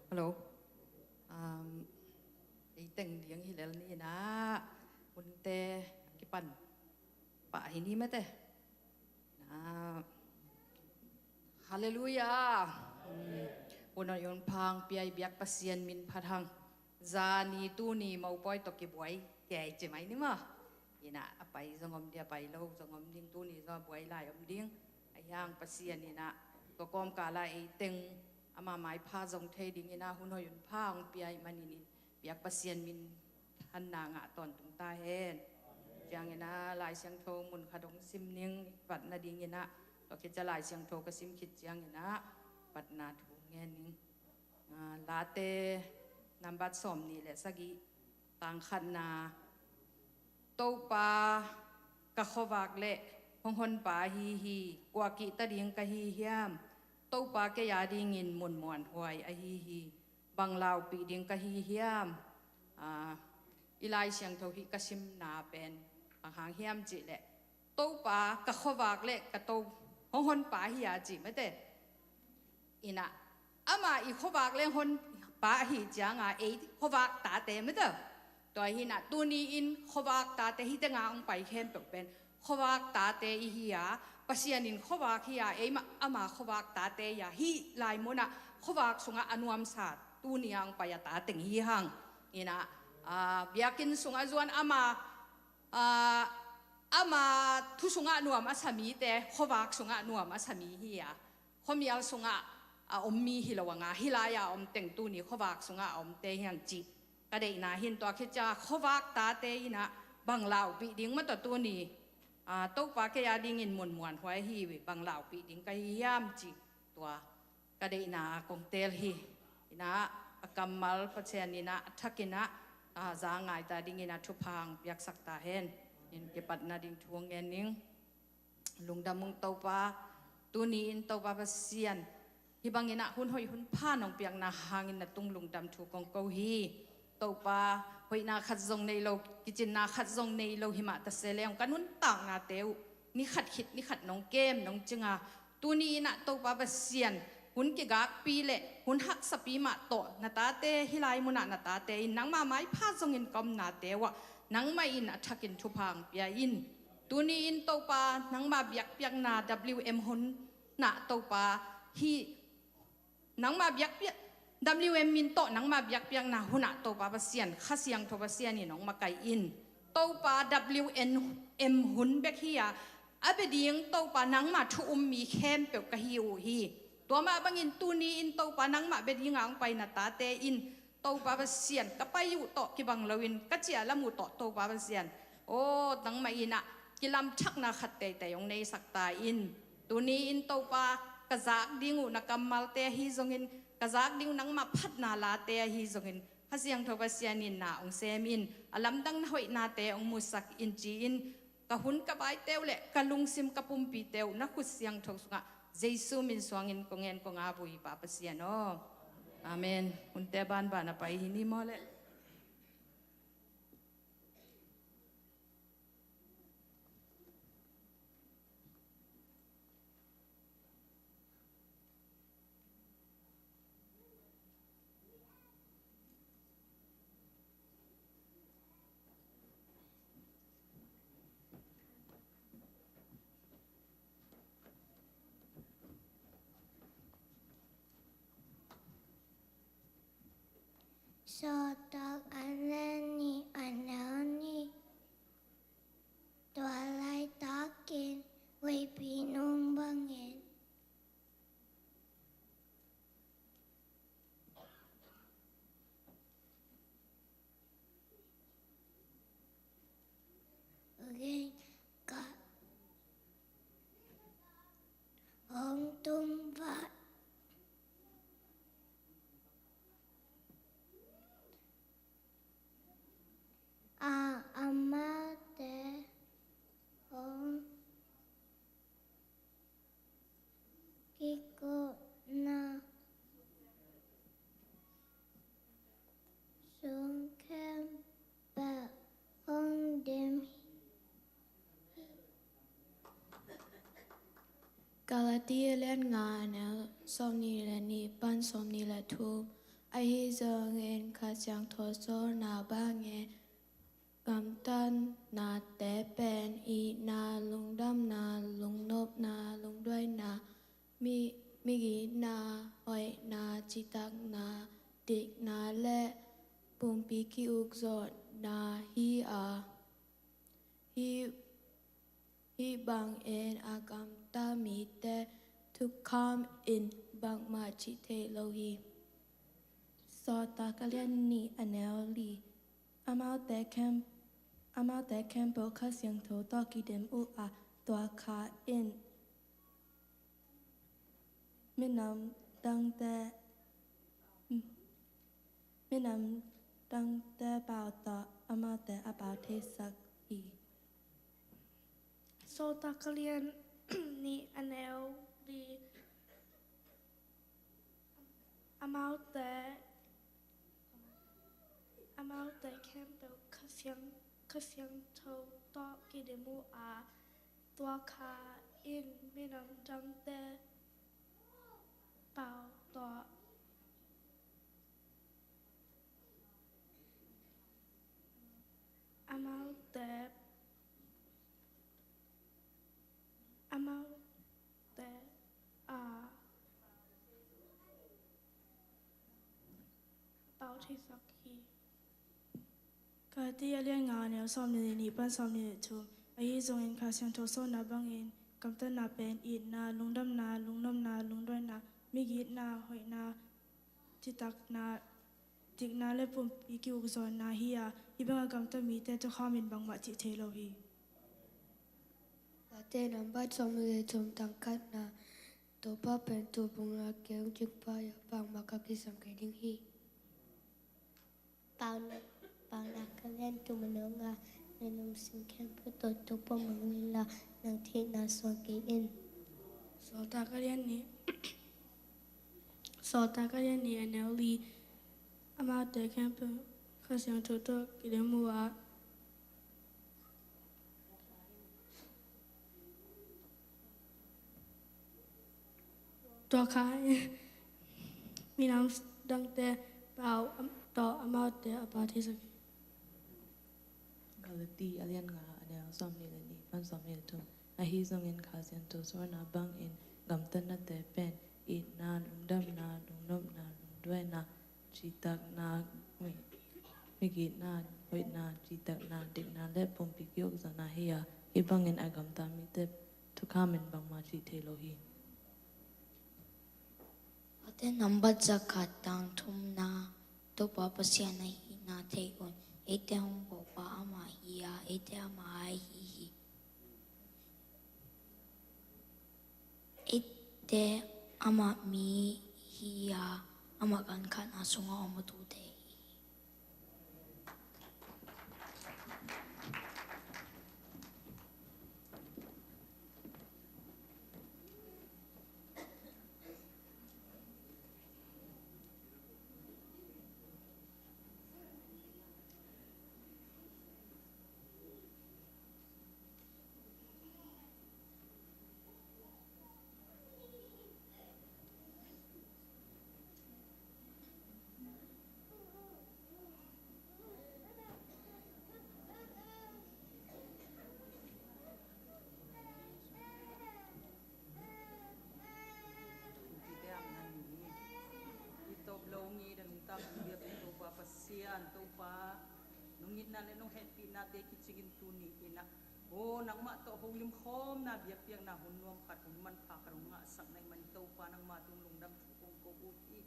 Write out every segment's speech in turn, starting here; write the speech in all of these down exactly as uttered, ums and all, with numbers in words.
Hello. Um, ei teng ding hi lel ni na, hunte kipan pah hi ni mate. Na, Halleluiah. Um, hun hoih hun pha hong pia i biak Pasian min phat hang. Zani tuni mopawi tawh kibuai kei ci mai ni maw. Ina a pai zong om ding, a pai lo zong om ding, tuni zong a buai lai om ding. Ahi hang Pasian ina tua kawmkala ei teng ama maipha zong thei ding ina hun hoih hun pha hong pia ih manin in biak Pasian min thanna ngah tawntung ta hen. Ciang ina Lai Siangtho mun khat hong sim ning, vatna ding ina tua khit ciang Lai Siangtho ka sim khit ciang ina vatna thu ngen ning. Ah, Late nambat sawm nih le sagih, tang khatna. Topa ka khuavak le hong honpa ahi hi, kua kihta ding ka hi hiam? Topa kei a dingin mun muanhuai ahi hi, bang laupih ding ka hi hiam? Ah, i Lai Siangtho hih ka simna pen bang hang hiam cih leh Topa ka khuavak le ka to hong honpa hi a ci mate. Ina ama i khuavak le hong honpa ahi cianga ei khuavak tate mate. Tua hi ina tuni in khuavak tate hi tenga hong pai khempeuh pen khuavak tate i hi a, Pasian in khuavak hi a, ei mah ama khuavak tate hi a, hih lai munah khuavak sungah a nuamsa tuni a hong pai a ta teng hi hang. Ina, ah, biakinn sungah zuan ama, ah, ama thu sungah nuam a sa mite khuavak sungah nuam a sa mi hi a, khuamial sungah a om mi hi lo anga, hih lai-a om teng tuni khuavak sungah a omte hi hang cih ka deihna hin. Tua khit ciang khuavak tate ina bang laupih ding maw tawh tuni, ah, Topa kei a dingin mun muanhuai hi, bang laupih ding ka hi hiam cih tua ka deihna kong teel hi. Ina a kammal Pasian ina a thak ina, ah, za ngai ta ding ina thupha hong piaksak ta hen. In kipatna ding thu ngen ning. Lungdam ung Topa, tuni in Topa Pasian, hih bangin ah hun hoih hun pha nong piakna hangin na tung lungdam thu kong ko hi. Topa, hoihna khat zong nei lo, kicinna khat zong nei lo himah ta se leng ka nuntaknate uh ni khat khit ni khat nong kem nong cinga, tuni in ah Topa Pasian, hun kigakpi le hun haksapi mah tawh na tate hih lai munah na tate in nangma maipha zongin ka omnate uh ah nangmah in a thakin thupha hong pia in. Tuni in Topa, nangma biakpiakna W M hun nah Topa, hih nangma biakpiak, W M min tawh nangma biakpiakna hunah Topa Pasian, Kha Siangtho Pasian in hong makaih in. Topa W M hun bek hi a, a bia ding Topa nangma thu um mi khempeuh ka hi uh hi. Tua mah bangin tuni in Topa nangmah bia dinga hong pai na tate in Topa Pasian, ka pai uh tawh kibang loin ka ciah lam uh tawh Topa Pasian, aw, nangmah in ah kilamthakna khat teitei hong neisak ta in. Tuni in Topa, ka zak ding uh na kammalte ahi zongin, ka zak ding uh nangmah phatna late ahi zongin, Kha Siangtho Pasian in na hong sem in, a lamdang na hoihnate hong musak in ci-in, ka hun ka vaite uh le ka lungsim ka pumpite uh na khut siangtho sungah Jesu min suangin kong ngen kong ap uh hi Pa Pasian aw. Amen. Hunte banban a pai hi ni maw le. Sawltak a lian nih, a neu nih. Tua laitakin Veipi nung bangin gen ka hong tung vat. A, amaute hong kikupna sung khempeuh hong dim hi. Galati a lian nga, a neu sawmnih le nih pan sawmnih le thum. Ahi zongin Kha Siangtho sawlna bangin gamtatnate pen itna, lungdamna, lungnopna, lungduaina, mi, migitna, hoihna, citakna, dikna le pumpi ki-ukzawhna hi a, hih, hih bangin a gamta mite thukham in bangmah cih thei lo hi. Sawltak a lian nih a neu li. Amaute khempeuh, amaute khempeuh Kha Siangtho tawh kidim uh a, tua Kha in minam dangte, minam dangte pau tawh amaute a pau theisak hi. Sawltak a lian nih a neu li. Amaute, amaute khempeuh Kha Siang, Kha Siangtho tawh kidim uh a, tua Kha in minam dangte pau tawh amaute, amaute a pau theisak hi. Galati a lian nga a neu sawmnih le nih pan sawmnih le thum. Ahi zongin Kha Siangtho sawlna bangin gamtatna pen itna, lungdamna, lungnopna, lungduaina, migitna, hoihna, citakna, dikna le pumpi ki-ukzawhna hi a, hih banga gamta mite thukham in bangmah cih thei lo hi. Galati nambat sawmnih le thum, tang khatna. Topa pen tu bung a kei hong cingpa a, bangmah ka kisam kei ding hi. Paunak, Paunak a lian thum a neu nga. Na lungsim khempeuh tawh Topa mang inla, nang theihna suang kei in. Sawltak a lian nih, Sawltak a lian nih a neu li. Amaute khempeuh Kha Siangtho tawh kidim uh a, tua Kha in minam dangte pau tawh amaute a pau theisak hi. Galati a lian nga a neu sawmnih le nih pan sawmnih le thum. Ahi zongin Kha Siangtho sawlna bangin gamtatnate pen itna, lungdamna, lungnopna, lungduaina, citakna, mi, migitna, hoihna, citakna, dikna le pumpi ki-ukzawhna hi a, hih bangin a gamta mite thukham in bangmah cih thei lo hi. Galati nambat zakhat, tang thumna. Topa Pasian ahihna thei un. Eite hong bawlpa amah hi a, eite ama ahi hi. Eite amah mi hi a, amah kan khatna sungah om uh tute hi. I tawp lo ngi da nungta kong biak in Topa Pasian, Topa nong itna le nong hehpihnate kicingin tuni in ah, aw nangmah tawh holim khawmna biakpiakna hun nuam khat, hun manpha khat hong ngahsak na hih manin Topa nangmah tung lungdam thu kong ko uh hi.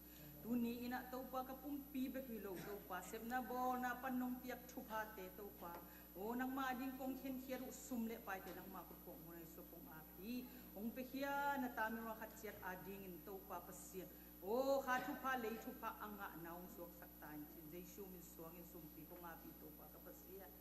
Tuni in ah Topa ka pumpi bek hi lo Topa, sepna bawlna pan nong piak thuphate Topa, aw nangmah ading kong khenkhiat uh sum le paite nangmah khut kong hong nai suak kong ap hi. Hong piakhia na ta mimal khat ciat adingin Topa Pasian, aw kha thupha lei thupha a ngahna hong suaksak ta in ci-in Jesu min suangin sumpi kong ap hi Topa ka Pasian.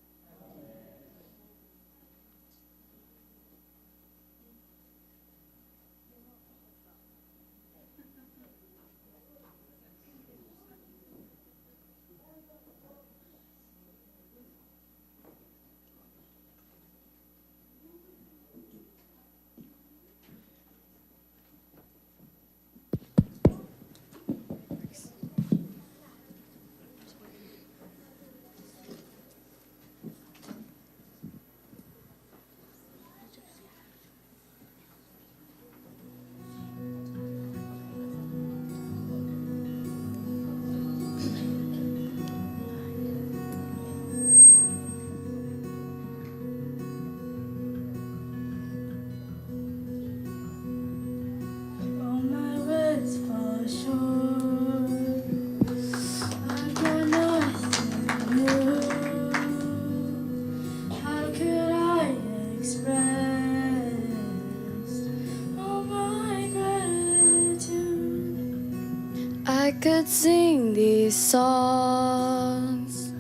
Could sing these songs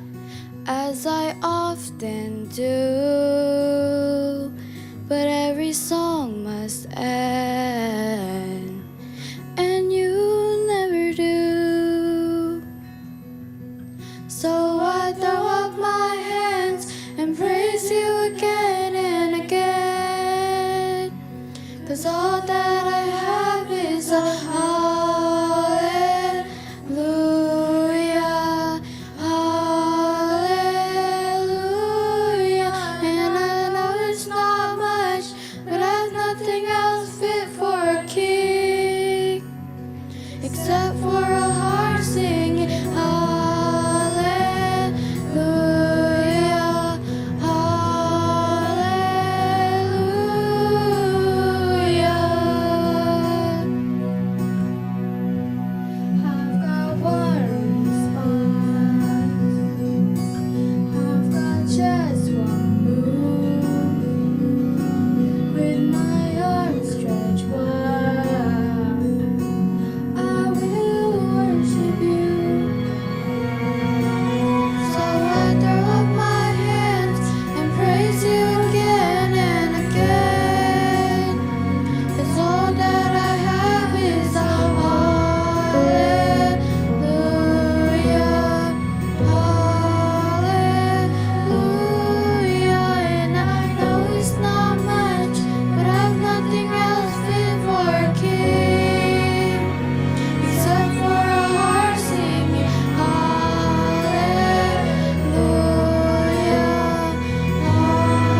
as I often do, but every song must end, and you never do. So I throw up my hands and praise you again and again. 'Cause all that I have is a hallelujah, hallelujah. And I know it's not much, but I've nothing else fit for a king except for a heart singing hallelujah, hallelujah. I've got one response. I've got just one move. With my arms stretched wide, I will worship you. So I throw up my hands and praise you again and again. 'Cause all that I have is a hallelujah, hallelujah. And I know it's not much, but I've nothing else fit for a king except for a heart singing hallelujah, hallelujah.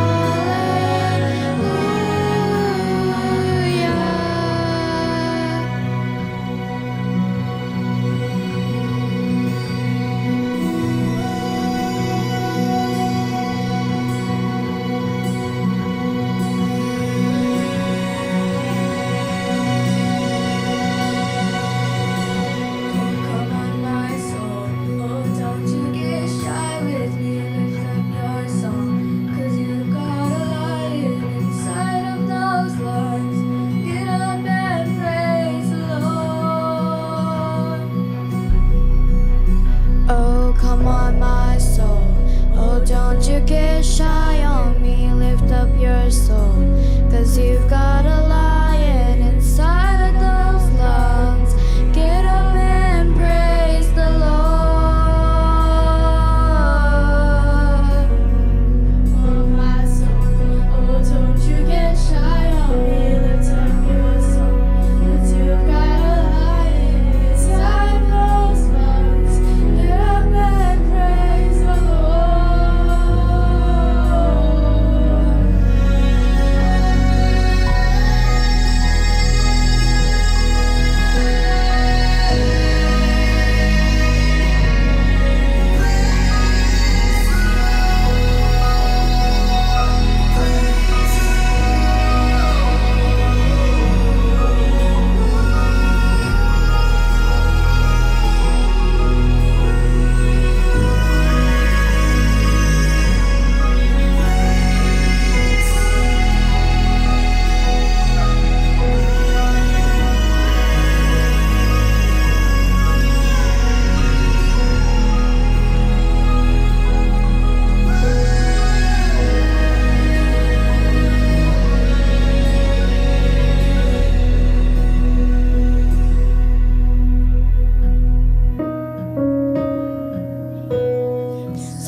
Come on, my soul, oh, don't you get shy with me. Lift up your song, 'cause you've got a lion inside of those lungs. Get up and praise the Lord. Oh, come on, my soul. Oh, don't you get shy on me. Lift up your soul, 'cause you've got a lion inside of those lungs. Get up and praise the Lord. Oh, my soul, oh, don't you get shy on me. Lift up your soul, 'cause you've got a lion inside those lungs. Get up and praise the Lord.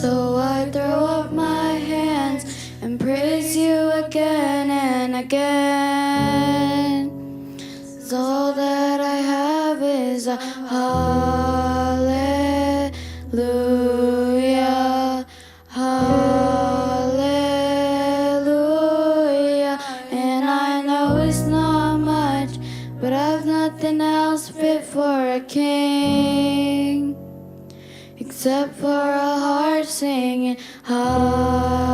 So I throw up my hands and praise you again and again. 'Cause all that I have is a hallelujah, hallelujah. And I know it's not much, but I've nothing else fit for a king except for a heart singing hallelujah,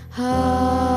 hallelujah.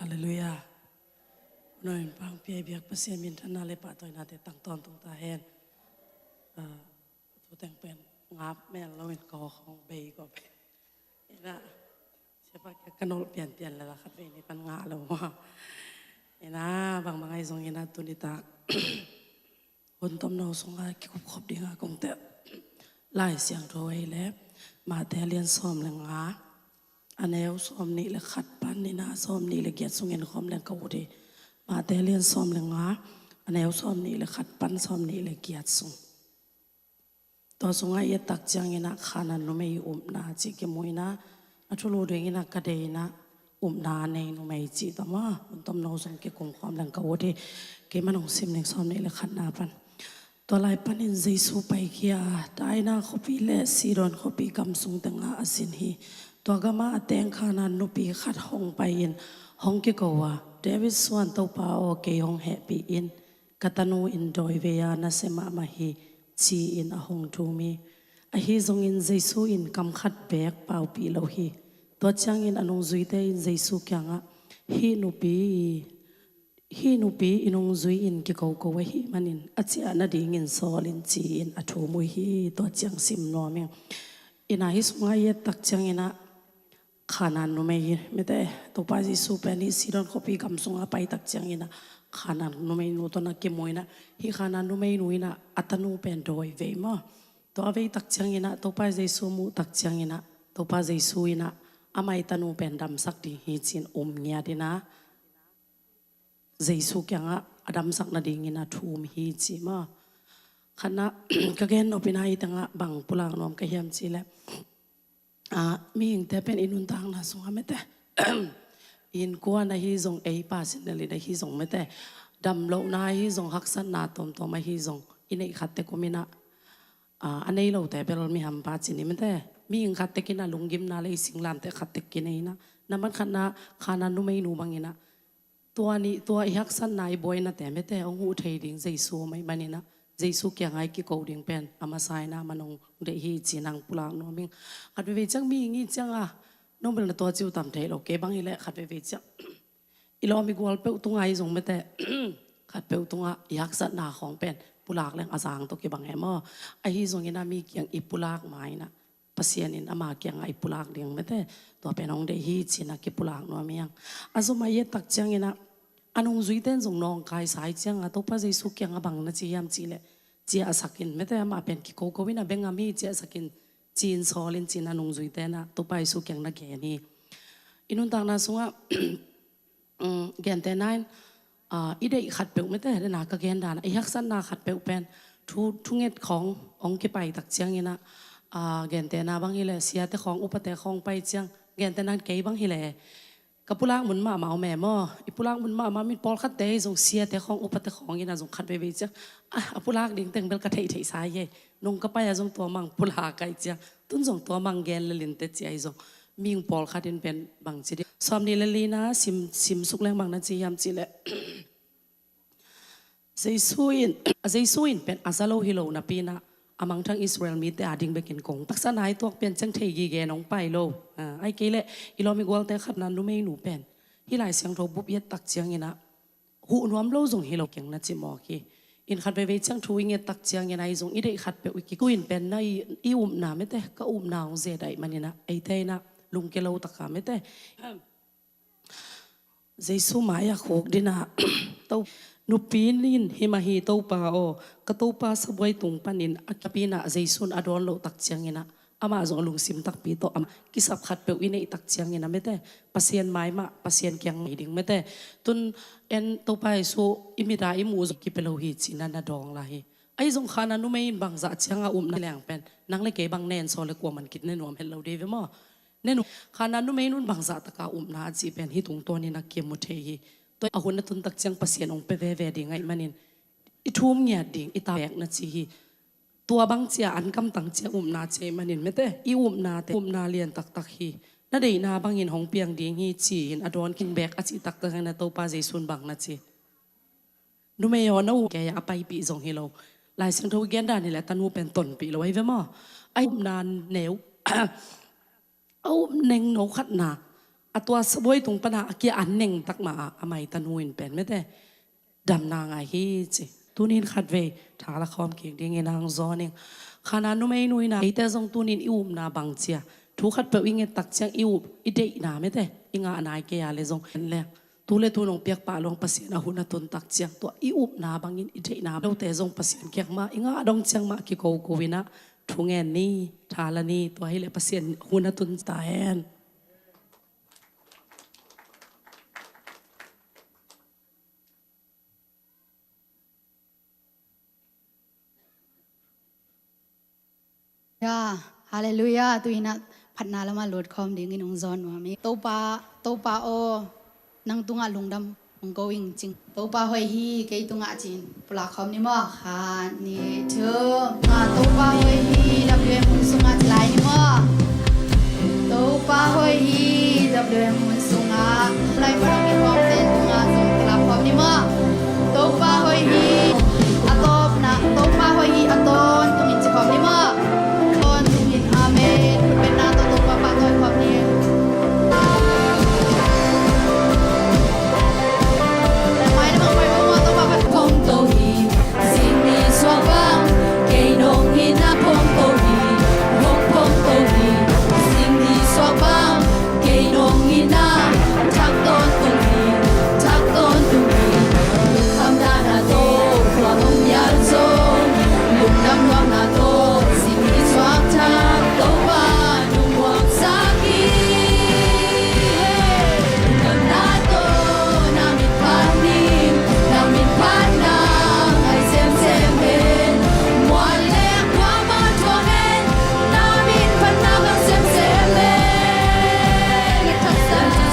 Halleluiah. Huno in pangpi a biak Pasian minthanna le pahtawinate tang tawntung ta hen. Ah, tu teng pen ngap mel lo in ko hong bei ko pen. Ina, siapa kia kanol pian pian lala khat vei ni pan ngah lo. Ina, bang bang ai zong ina tu ni ta. Hun tomno sunga kikupkhop dinga kong te Lai Siangtho ei le Mate lian sawm le nga, a neu sawm nih le khat pan ina sawm nih le giat sungin khawm leng ka ut hi. Mate lian sawm le nga, a neu sawm nih le khat pan sawm nih le giat sung. Tua sunga i et tak ciangina Khanan numei upna ci kimu ina, a thulu dingina ka deina upna a nei numei ci tama, hun tomno sung kikum khawm leng ka ut hi. Kei man hong sim ning sawm nih le khatna pan. Tua lai panin Jesu paikhia, Taina khuapi le Sidon khuapi gam sung tenga a sin hi. Tua gama a teng Khanan nupi khat hong pai-in hong kiko a, David suan Topa aw, kei hong hehpih in, ka tanu in dawi vei-a nasia mahmah hi, ci-in a hong thum hi. Ahi zongin Jesu in kam khat beek paupih lo hi. Tua ciangin a nungzuite in Jesu kiangah, hih nupi, hih nupi i nungzui in kikoko ahih manin a ciah nadingin sawl in, ci-in a thum uh hi. Tua ciang sim nuam ing. Ina, hih sunga i et tak ciangina Khanan numei hi mete, Topa Jesu pen hih Sidon khuapi gam sunga pai tak ciangina Khanan numeinu tawh na kimu ina, hih Khanan numeinu ina a tanu pen dawi vei maw. Tua vei tak ciangina Topa Jesu muh tak ciangina Topa Jesu ina amah i tanu pen damsak ding hi ci-in um ngiat ina Jesu kiangah a damsak nadingin a thum hi ci maw. Khatna, ka gen nop ina hih tengah bang pulak nuam ka hiam cih leh, ah, mihingte pen i nuntakna sungah mete, innkuan ahi zong, ei personal in ahi zong mete, damlohna ahi zong, haksatna tuamtuam ahi zong i neih khat tek om ina, ah, a nei lote bel mi hampa ci ni mete, mihing khat tek ina lunggimna le i singlamteh khat tek kinei ina, na man khatna Khanan numeinu bang ina, tua nih, tua i haksatna, i buainate mete hong huh thei ding Jesu om ahih manin ah, Jesu kiangah i kiko ding pen a masa ina amah hong deih hi ci-in hong pulak nuam ing. Khat veivei ciang mihing i cianga nong bel na tua ci uh tam thei lo, kei bang hileh khat veivei ciang i lawm i gual peuh tunga i zong mete, khat peuh tungah i haksatna khawng pen pulak leng a zang tawh kibang e maw. Ahi zongin ah mi kiang i pulak ma ina Pasian in ama kiangah i pulak ding mete, tua pen hong deih hi ci-in ah kipulak nuam hi hang. A zom a i et tak ciangina a nungzuite in zong nawngkaisa i cianga Topa Jesu kiangah bang na ci hiam cih leh, ciahsak in mete, amah pen kikoko ina bengam hi, ciahsak in, ci-in sawl in ci-in a nungzuite in ah Topa Jesu kiang na gen hi. I nuntakna sungah um, gentehna in, ah, i deih khat peuh mete, dena ka gen dan ah, i haksatna khat peuh pen thu, thunget khawng hong kipai tak ciangina, ah, gentehna bang hileh siate khawng, upate khawng pai ciang, gentehna in kei bang hileh ka pulak mun mahmah om e maw. I pulak mun mahmah, mi pawlkhatte hi zong siate khawng, upate khawng ina zong khat veivei ciang, ah, a pulak ding teng bel ka theihtheihsa hi e, nong ka pai-a zong tua mang pulak ai ciang, tun zong tua mang gen le linte ci ai zong, mihing pawlkhat in pen bangci ding. Sawm nih le lina sim, sim suk leng bang na ci hiam cih leh, Jesu in, Jesu in pen a za lo hi lo napi ina, a mangthang Israel mite a ding bekin kong taksa nai tuak pen ciang thei gige nong pai lo. Ah, ai kei leh i lawm i gualte khatna numeinu pen hih Lai Siangtho bup i et tak ciangina huh nuam lo zong hi lo keng na ci mawk hi. In khat veivei ciang thu i nget tak ciangin ai zong i deih khat peuh i kiko in pen na i, i upna mete, ka upna hong zet ahih manin ah eite in ah lungke lo taka mete, Jesu mai-ah khuk dina, to, nupi in, hi mah hi Topa aw, ka Topa sabuai tung panin a kipi ina Jesu in a dawn loh tak ciangina amah zong a lungsim takpi tawh, amah kisap khat peuh i neih tak ciangina mete, Pasian mai mah, Pasian kiang mai ding mete. Tun en Topa Jesu i mit a i muh zong kipia lo hi ci-in ah na dawng lai hi. Ahi zong Khanan numei in bangzah cianga upna leng pen nang le kei bang nen saw le kuaman kit ne nuam het lo dei ve maw. Nen uh, Khanan numeinu in bangzah taka upna a cih pen hih tungtawnin ah kimu thei hi. Tua a hun a tun tak ciang Pasian hong pia veve ding ahih manin i thum ngiat ding, i ta beek na ci hi. Tua bang cia an kamtang cia upna cia ahih manin mete, i upnate upna lian taktak hi. Na deihna bangin hong piang ding hi ci-in a dawn khin beek a cih taktakin ah Topa Jesu in bang na ci? Numei aw, na up kei a, a paipih zong hi lo. Lai Siangtho i gen dan hileh a tanu pen tonpih lo ahi ve maw. A upna neu, a up nengno khatna A tua sabuai tung pana a kia an neng tak ma a, a maitanu in pen mete damna ngai hi ci. Tunin khatvei tha la khawm kik dingin hang zawn ing. Khana numei nu ina eite zong tunin i upna bang cia thu khat peuh i nget tak ciang i up i deihna mete i ngah nai kei a le zong en le tu le tu nong piak pah luang Pasian a hun a tun tak ciang tua i upna bangin i deihna lote zong Pasian kiang mah i ngah dong ciang mah kiko ko ina thu ngen ni, tha la ni, tua hi le Pasian hun a tun ta hen. Ya, halleluiah. Tu ina phatna lamah lut khawm dingin hong zawn nuam hi. Topa, Topa aw, nang tungah lungdam hong ko ing cing. Topa hoih hi kei tungah cin pulak khawm ni maw? Khat, nih, thu. Ah, Topa hoih hi W M hun sungah ci lai ni maw? Topa hoih hi W M hun sungah lai pa dong i khawm ten tungah zong pulak khawm ni maw? Topa hoih hi. A tawpna Topa hoih hi a tawntungin ci khawm ni maw? Tawntung in amen. Khutbetna tawh Topa pahtawi khawm ni. Mai lamah mai mawngmawng Topa pahtawi. Phongto hi, zingni suak bang kei nong ina phongto hi. Hong phongto hi, zingni suak bang kei nong ina. Thak tawntung hi, thak tawntung hi. Lungkham dahna tawh tua nong nial zong, lungdam luatna tawh zingni suak thak Topa nong muangsak hi. Lungdamna tawh na min phat ning, na min phatna ngai semsem hen. Mual le kuamah thuak hen, na min phatna ngai semsem hen. Let's stand to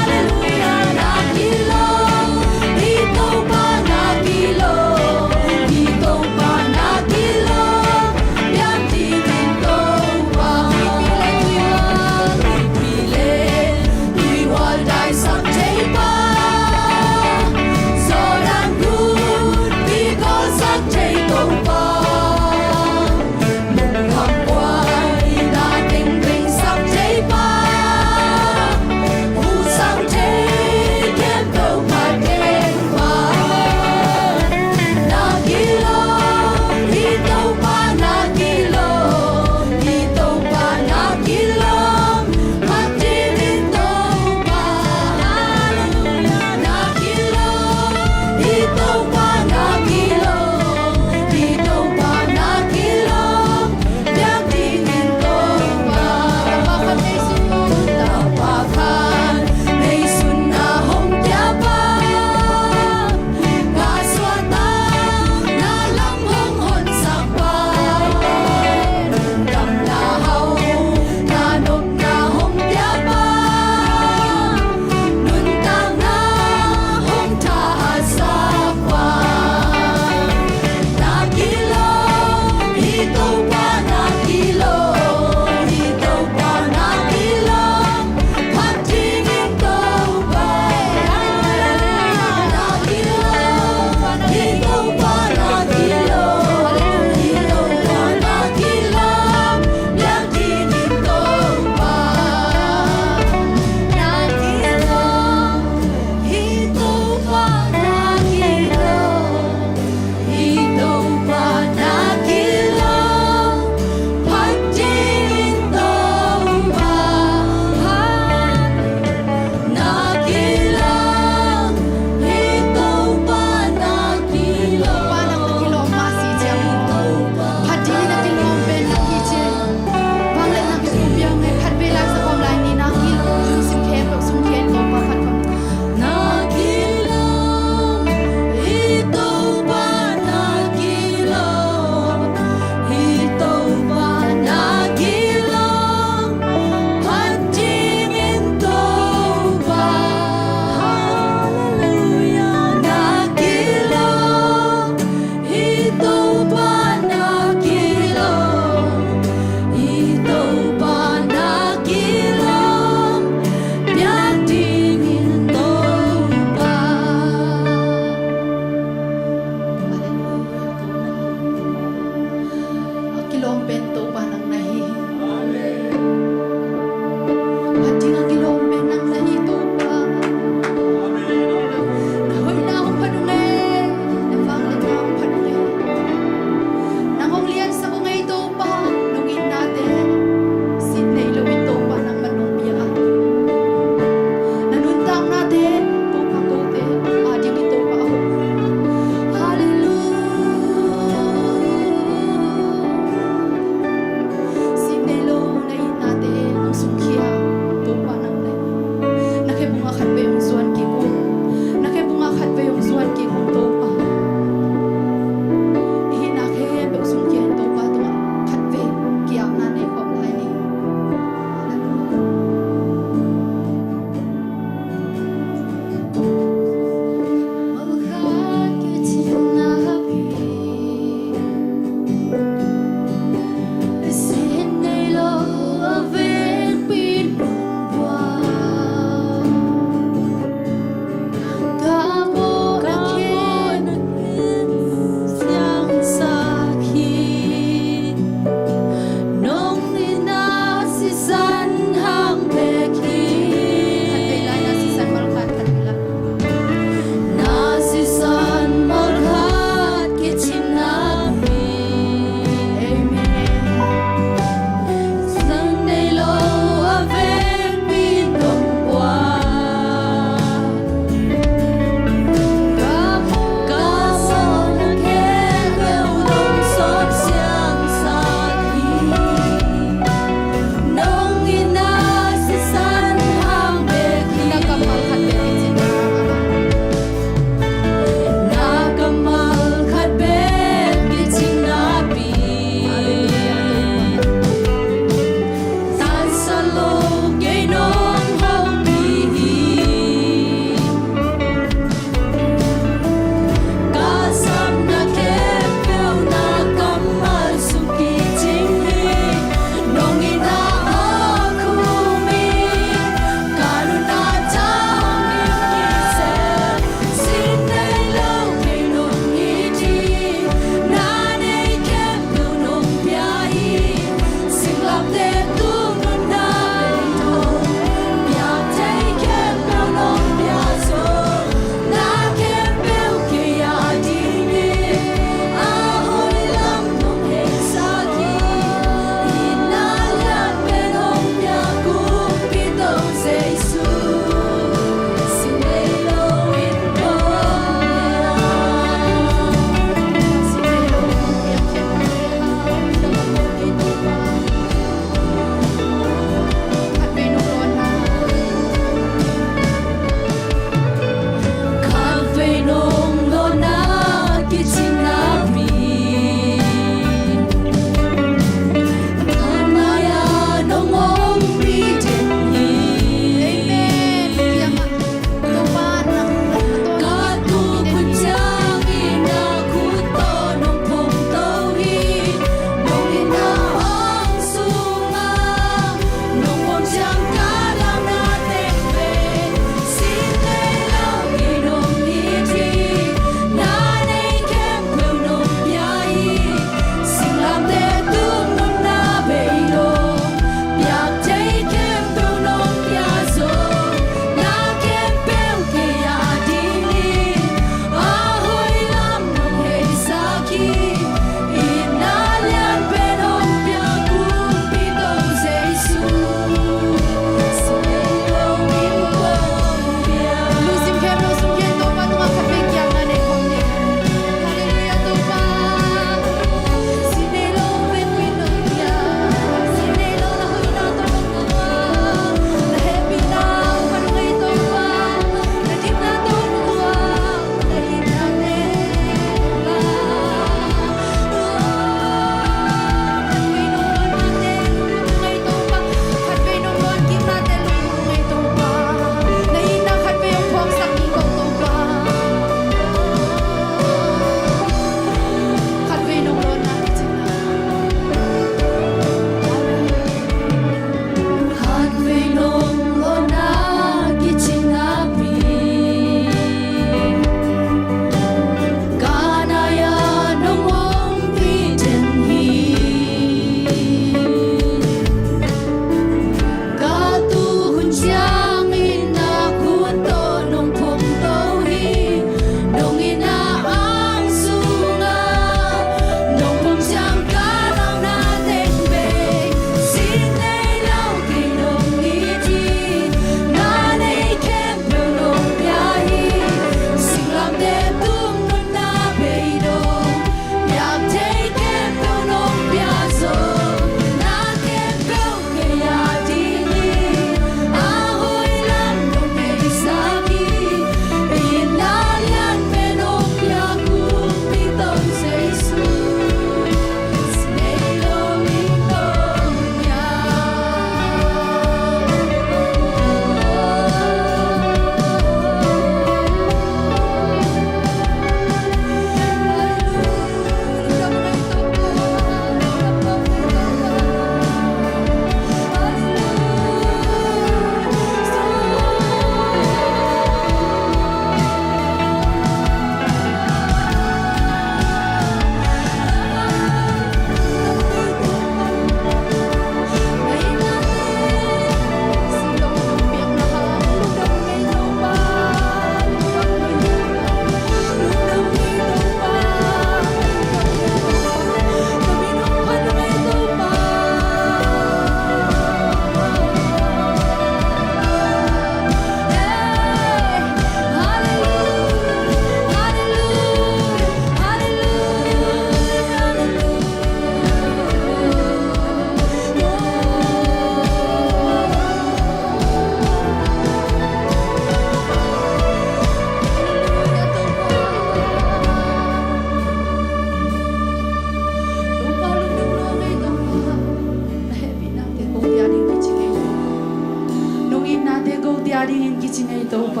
Ci ngei Topa.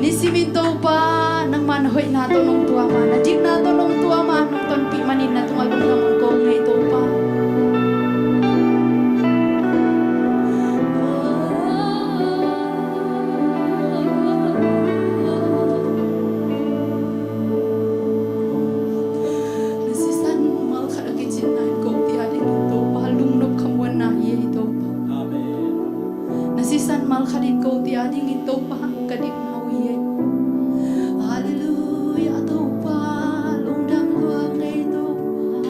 Nisimin Topa, nangmah na hoihna tawh nong tuam a, na dikna tawh nong tuam a, nong tonpih manin na tungah lungdam hong ko ngei Topa. Na sisan malkhat a kicinna in kote a dingin Topa lungnop khamuanna hi ei Topa. Amen. Na sisan malkhat in kote a dingin Topa ka dikna uh hi ei. Halleluiah Topa, lungdam lua ngei Topa.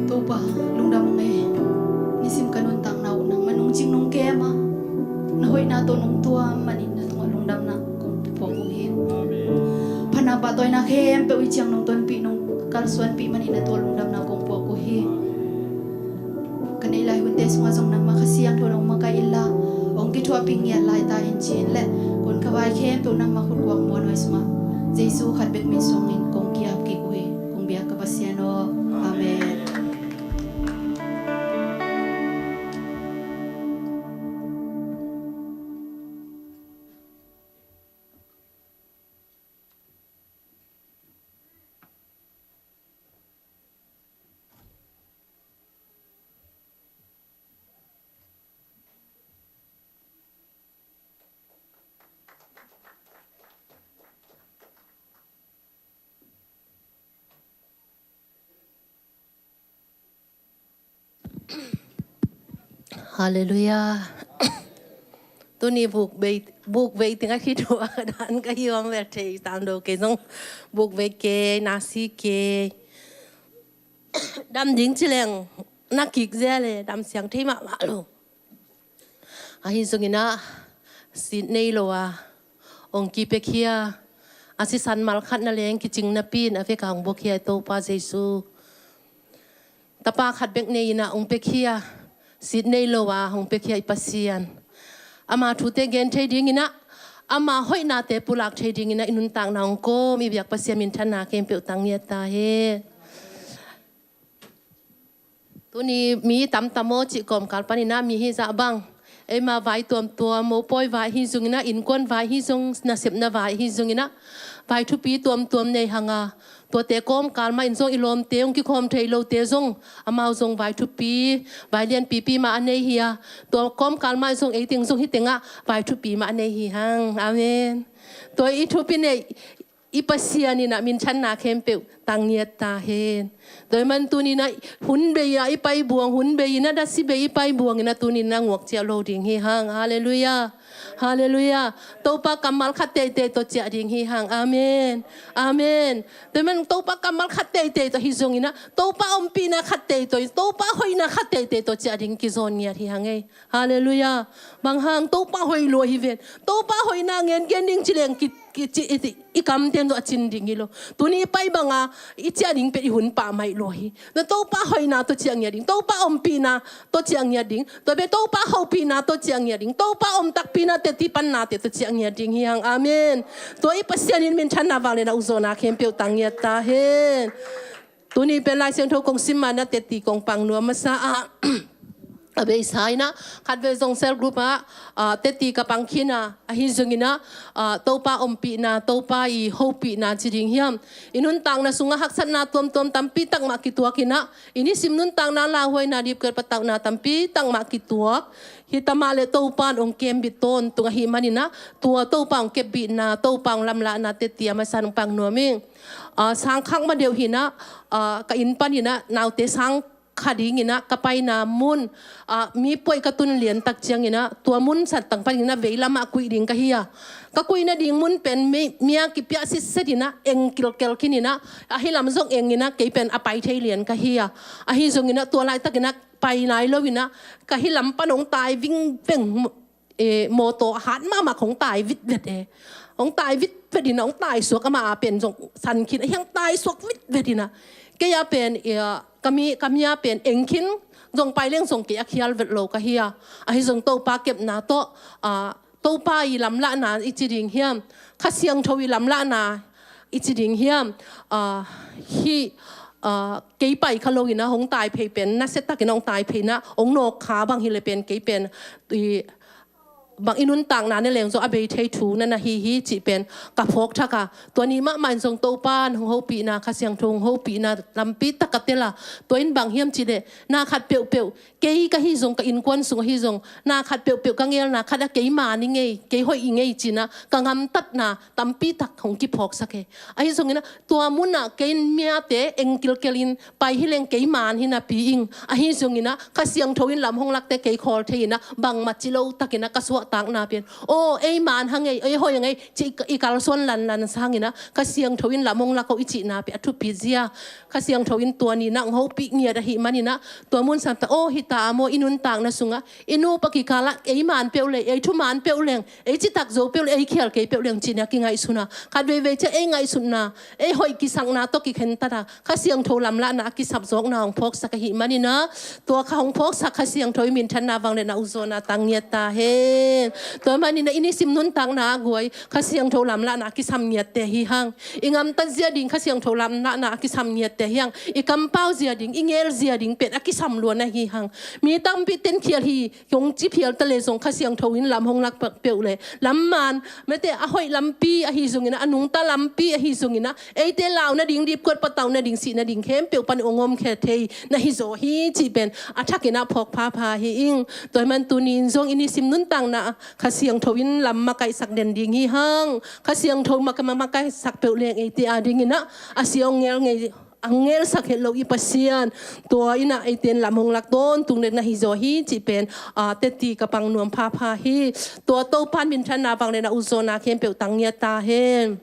Topa, lungdam ngei. Nisim ka nuntakna uh nangmah nong cing nong kem a, na hoihna tawh nong tuam manin na tungah lungdamna kong puak uh hi. Phatna pahtawina khempeuh i ciang nong tonpih nong kalsuanpih manin na tungah lungdamna kong puak uh hi. Ka neih lai hunte sungah zong nangmah Kha Siangtho nong makaih inla, hong kithuahpih ngiat lai ta in ci-in le, kon ka vai khempeuh nangmah khutkuang muanhuai sungah Jesu khat bek min suangin kong ki-ap kik uh hi. Kong biak ka Pasian aw. Amen. Halleluiah. Tuni buk bei, buk bei ting a khit uh a ka dan ka hi om vel thei tam do kei zong buk bei kei, nasi kei. Dam ding ci leng na kik zia le dam siang thei mahmah lo. Ahi zongin ah sit nei lo a hong kipia khia, a sisan malkhat na leng kicing napi in a vek a hong bua khia i Topa Jesu. Tapa khat bek nei in ah hong pia khia, sit nei lo a hong pia khia i Pasian. Ama thute gen thei dingin ah, ama hoihnate pulak thei dingin ah i nuntakna hong kawm i biak Pasian minthanna khempeuh tang ngiat ta hen. Tuni mi tamtam aw cih kawmkal panin ah mi hizah bang, eima vai tuamtuam, mopawi vai hi zongin ah, innkuan vai hi zong, nasepna vai hi zongin ah, vai thupi tuamtuam nei hang a, tuate kawmkal mah in zong i lawmte hong kikhawm thei lote zong, amau zong vai thupi, vai lianpipi mah a nei hi a, tua kawmkal mah zong ei teng zong hi teng ah vai thupi mah a nei hi hang. Amen. Tua i thupi nei i Pasian in ah minthanna khempeuh tang ngiat ta hen. Tua ahih man tuni in ah hun bei ah i pai buang, hun bei in ah dasi bei i pai buang in ah tuni in ah nguak ciah lo ding hi hang. Halleluiah. Halleluiah. Topa kammal khat teitei tawh ciah ding hi hang. Amen. Amen. Tua ahih man Topa kammal khat teitei tawh hi zongin ah, Topa ompihna khat teitei, Topa hoihna khat teitei tawh ciah ding kizawn ngiat hi hang ei. Halleluiah. Bang hang? Topa hoih lua hi ven. Topa hoihna ngen gen ding ci leng ki, ki, ci, i, i kamten tawh a cin ding hi lo. Tuni i pai bang a i ciah ding pen i hun pah mai lua hi. Na Topa hoihna tawh ciah ngiat ding, Topa ompihna tawh ciah ngiat ding, tua pen Topa hopihna tawh ciah ngiat ding, Topa om takpihna, teci pannate tawh ciah ngiat ding hi hang. Amen. Tua i Pasian in minthanna vangliatna ukzawhna khempeuh tang ngiat ta hen. Tuni pen Lai Siangtho kong sim ma-in ah teci kong pang nuam masa ah, a beisa in ah khatvei zong cell group ah, ah, teci ka pang khin a, ahi zongin ah, ah, Topa ompihna, Topa i hopihna ci ding hiam, i nuntakna sungah haksatna tuamtuam tampi tak mah kituak in ah, i nisim nuntakna lauhuaina, dipkhial patauhna tampi tak mah kituak. Hi ta mah leh Topa in hong kembit tawntung ahih manin ah, tua Topa hong kepbitna, Topa hong lamlahna teci a masa in hong pang nuam ing. Ah, sangkhak ma deuh hi in ah, ah, ka inn panin ah naute sang kha dingin ah ka paina mun, ah, mi puai ka tun lian tak ciangin ah tua mun santang panin ah veilam ah kuih ding ka hi a, ka kuih nading mun pen mi, mi a kipiah sitset in ah eng kilkel khin in ah, ahi lam zong eng in ah kei pen a pai thei lian ka hi a, ahi zongin ah tua laitakin ah pai nai lo in ah ka hi lam pan hong tai vingveng, eh, mawtaw a hat mahmah hong tai vitvet e. Hong tai vitvet in ah, hong tai suak, amah a pen zong san khin, ahi hong tai suak vitvet in ah. Kei a pen, eh, ka mi, ka mi a pen eng khin, zong pai leng zong kei a khial vet lo ka hi a. Ahi zong Topa kepna tawh, ah, Topa i lamlahna i ci ding hiam, Kha Siangtho i lamlahna i ci ding hiam, ah, hih, ah, kei pai kha lo in ah hong tai phei pen, nasia takin ah hong tai phei in ah hong nawk kha bang hi leh pen kei pen, i, bang i nuntakna ne leng zong a bei thei thu na na hi hi cih pen ka phawk thak a. Tua ni mahmah in zong Topa in hong hopihna, Kha Siangtho hong hopihna lampi tak a tel a. Tua in bang hiam cih leh, na khat peuhpeuh, kei ka hi zong, ka innkuan sung ahi zong, na khat peuhpeuh ka ngelna khat ah kei maan i ngei, kei hoih i ngei ci-in ah ka gamtatna tampi tak hong kiphawksak hi. Ahi zongin ah tua mun ah kei in miate eng kilkel in pai hi leng kei maan hi napi ing. Ahi zongin ah Kha Siangtho in lam hong lakte kei khawl thei in ah bangmah ci lo takin ah ka suahtakna pen, aw, ei maan hang ei, ei hoih hang ei ci i kalsuan lanlan sangin ah Kha Siangtho in lam hong lak o i cihna pen a thupi zia. Kha Siangtho in tua ni in ah hong hopih ngiat ahih manin ah tua mun sam ta, aw, hi ta a maw, i nuntakna sungah i nupa kikal ah ei maan peuh leng, ei thumaan peuh leng, ei citak zo peuh leng, ei khial kei peuh leng ci-in ah kingaihsun a. Khat veivei ciang ei ngaihsutna, ei hoih kisakna tawh kikhentat a, Kha Siangtho lamlahna a kisap zawkna hong phawksak ahih manin ah, tua kha hong phawksak Kha Siangtho i minthanna vangliatna ukzaw na tang ngiat ta hen. Tua manin ah i nisim nuntakna ah guai, Kha Siangtho lamlahna a kisam ngiatte hi hang. I gamtat zia ding Kha Siangtho lamlahna a kisam ngiatte hi hang. I kampau zia ding, i ngel zia ding pen a kisam lua na hi hang. Mi tampi ten khial hi, hong ci phial ta leh zong Kha Siangtho in lam hong lak peuh leh, lam maan, mate, a hoih lampi ahi zongin ah, a nungta lampi ahi zongin ah, eite lau nading, dipkuat patau nading, sih nading khempeuh pan hong om khia thei na hi zaw hi cih pen a thakin ah phawk phapha hi ing. Tua ahih man tuni in zong i nisim nuntakna ah Kha Siangtho in lam makaihsak den ding hi hang. Kha Siangtho maka-, makaihsak peuh leng eite a dingin ah a sia hong ngel ngei, a ngelsak het lo i Pasian, tua in ah eite in lam hong lak tawntung den na hi zaw hi cih pen, ah, teci ka pang nuam phapha hi. Tua Topa in minthanna vangliatna ukzaw na khempeuh tang ngiat ta hen.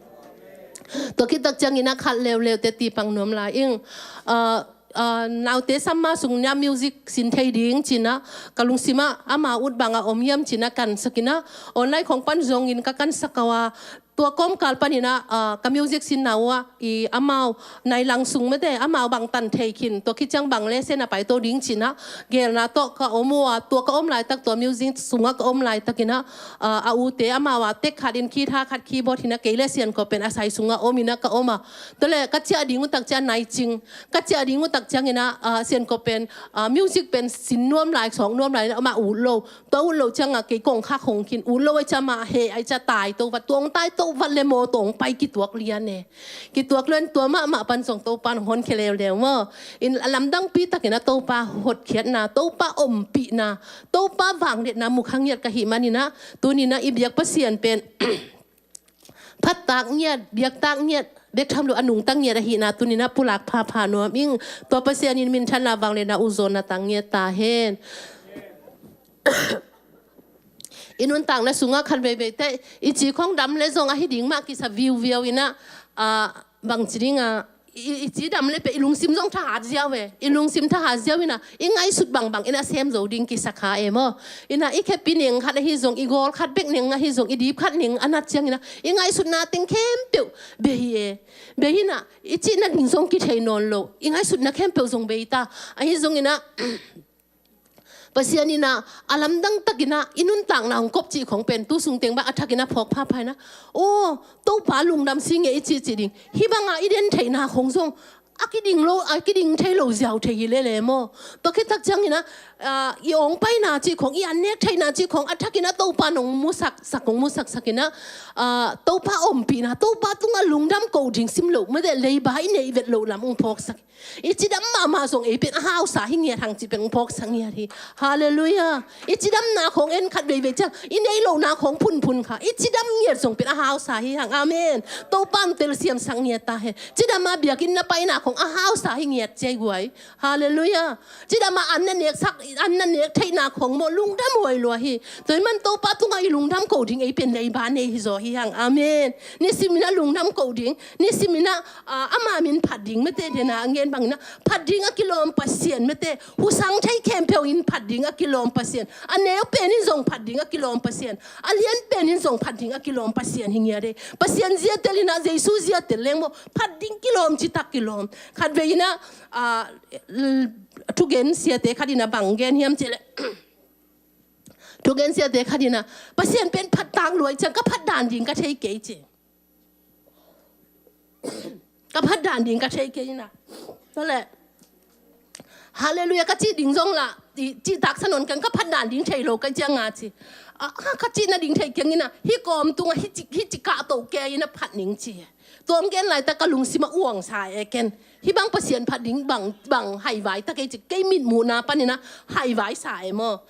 Tua khit tak ciangin ah khat leuleu teci pang nuam lai ing. Ah, ah, naute summer sung ni ah music sin thei ding ci-in ah ka lungsim ah ama ut bang a om hiam ci-in ah kansak in ah, online khong pan zongin ka kansak kha a, tua kawmkal panin ah, ah, ka music sinna uh ah, i amau nai lang sung mate, amau bang tan thei khin, tua khit ciang bang lesson a paito ding ci-in ah geelna tawh ka om uh a, tua ka om laitak, tua music sungah ka om laitakin ah, ah, a ute amau a tek khat in guitar khat keyboard hi-in ah, kei le Sian Kop pen a sai sungah om in ah ka om a. Tua leh ka ciah ding uh tak ciang nai cing, ka ciah ding uh tak ciangin ah, ah, Sian Kop pen, ah, music pen sin nuam lai, sawng nuam lai in ah amah ut lo. Tua ut loh ciangah kei kong khak hong khin, ut loh ai ciah mah heh ai ciah taito vat, tua hong taito vat leh maw tua hong pai kituak lian e. Kituak lian, tua mahmah pan zong Topa in hong honkhia leuleu maw. In a lamdangpi takin ah Topa hotkhiatna, Topa ompihna, Topa vangliatna mu kha ngiat ka hih manin ah, tuni in ah i biak Pasian pen phattak ngiat, biaktak ngiat bek tham lo a nungta ngiat ahihna tuni in ah pulak phapha nuam ing. Tua Pasian in minthanna vangliatna ukzaw na tang ngiat ta hen. I nuntakna sungah khat veivei teh i ci khong dam leh zong ahi ding mah kisa viuviau in ah, ah, bang ci ding a, i, i ci dam leh pen i lungsim zong thahat ziau e. I lungsim thahat ziau in ah i ngaihsut bangbang in ah sem zo ding kisa kha e maw. In ah i khepi neng khat ahi zong, i gawl khat bek neng ahi zong, i dip khat neng a nat ciangin ah i ngaihsutna teng khempeuh bei e. Bei in ah i cihna ding zong kithei nawn lo, i ngaihsutna khempeuh zong bei ta. Ahi zongin ah Pasian in ah a lamdang takin ah i nuntakna hong kop cih khong pen tu sung teng bang a thakin ah phawk phapha in ah, aw, Topa lungdam sing e i cih cih ding. Hih bangah i den theihna khong zong a kiding lo, a kiding thei lo ziau thei hi lele maw. Tua khit tak ciangin ah, ah, i awng paina cih khong, i an nek theihna cih khong a thakin ah Topa in hong musak sak, hong musak sak in ah, ah, Topa ompihna, Topa tungah lungdam ko ding sim lo mate, leiba i neih vet loh lam hong phawksak. I cidam mahmah zong ei pen a hausa hi ngiat hang cih pen hong phawksak ngiat hi. Halleluiah. I cidamna khong en khat veivei ciang i nei lohna khong phunphun kha, i cidam ngiat zong pen a hausa hi hang. Amen. Topa in telsiamsak ngiat ta hen. Cidam a biakinn na paina khong a hausa hi ngiat ciai guai. Halleluiah. Cidam a an na neksak, an na nek theihna khong maw lungdam huai lua hi. Tua ahih man Topa tungah i lungdam ko ding ei pen leiba nei hi zaw hi hang. Amen. Nisim in ah lungdam ko ding, nisim in ah, ah, ama min phat ding, mate, den a ngen bangin ah phat ding a kilawm Pasian, mate. Husang thei khempeuh in phat ding a kilawm Pasian. A neu pen in zong phat ding a kilawm Pasian. A lian pen in zong phat ding a kilawm Pasian hi ngiat e. Pasian ziatel in ah, Jesu ziatel leng maw, phat ding kilawm, citak kilawm. Khat vei in ah, ah, l-, thugen siate khat in ah bang gen hiam cih leh, thugen siate khat in ah, Pasian pen phat tak lua ahih ciang ka phat dan ding ka thei kei ci. Ka phat dan ding ka thei kei in ah, Tua leh, Halleluiah ka cih ding zong lah, i cihtak sa nawn keng, ka phat dan ding thei lo ka ciang a ci. A, a, ka cih nading thei keng ina, hih kawm tungah hih ci, hih ci kah to kei ina phat ning ci. Tua hong gen laitak ka lungsim a uang sa e ken. Hih bang Pasian phat ding bang, bang haivai tak ei ci, kei mitmuhna pan ina haivai sa e maw.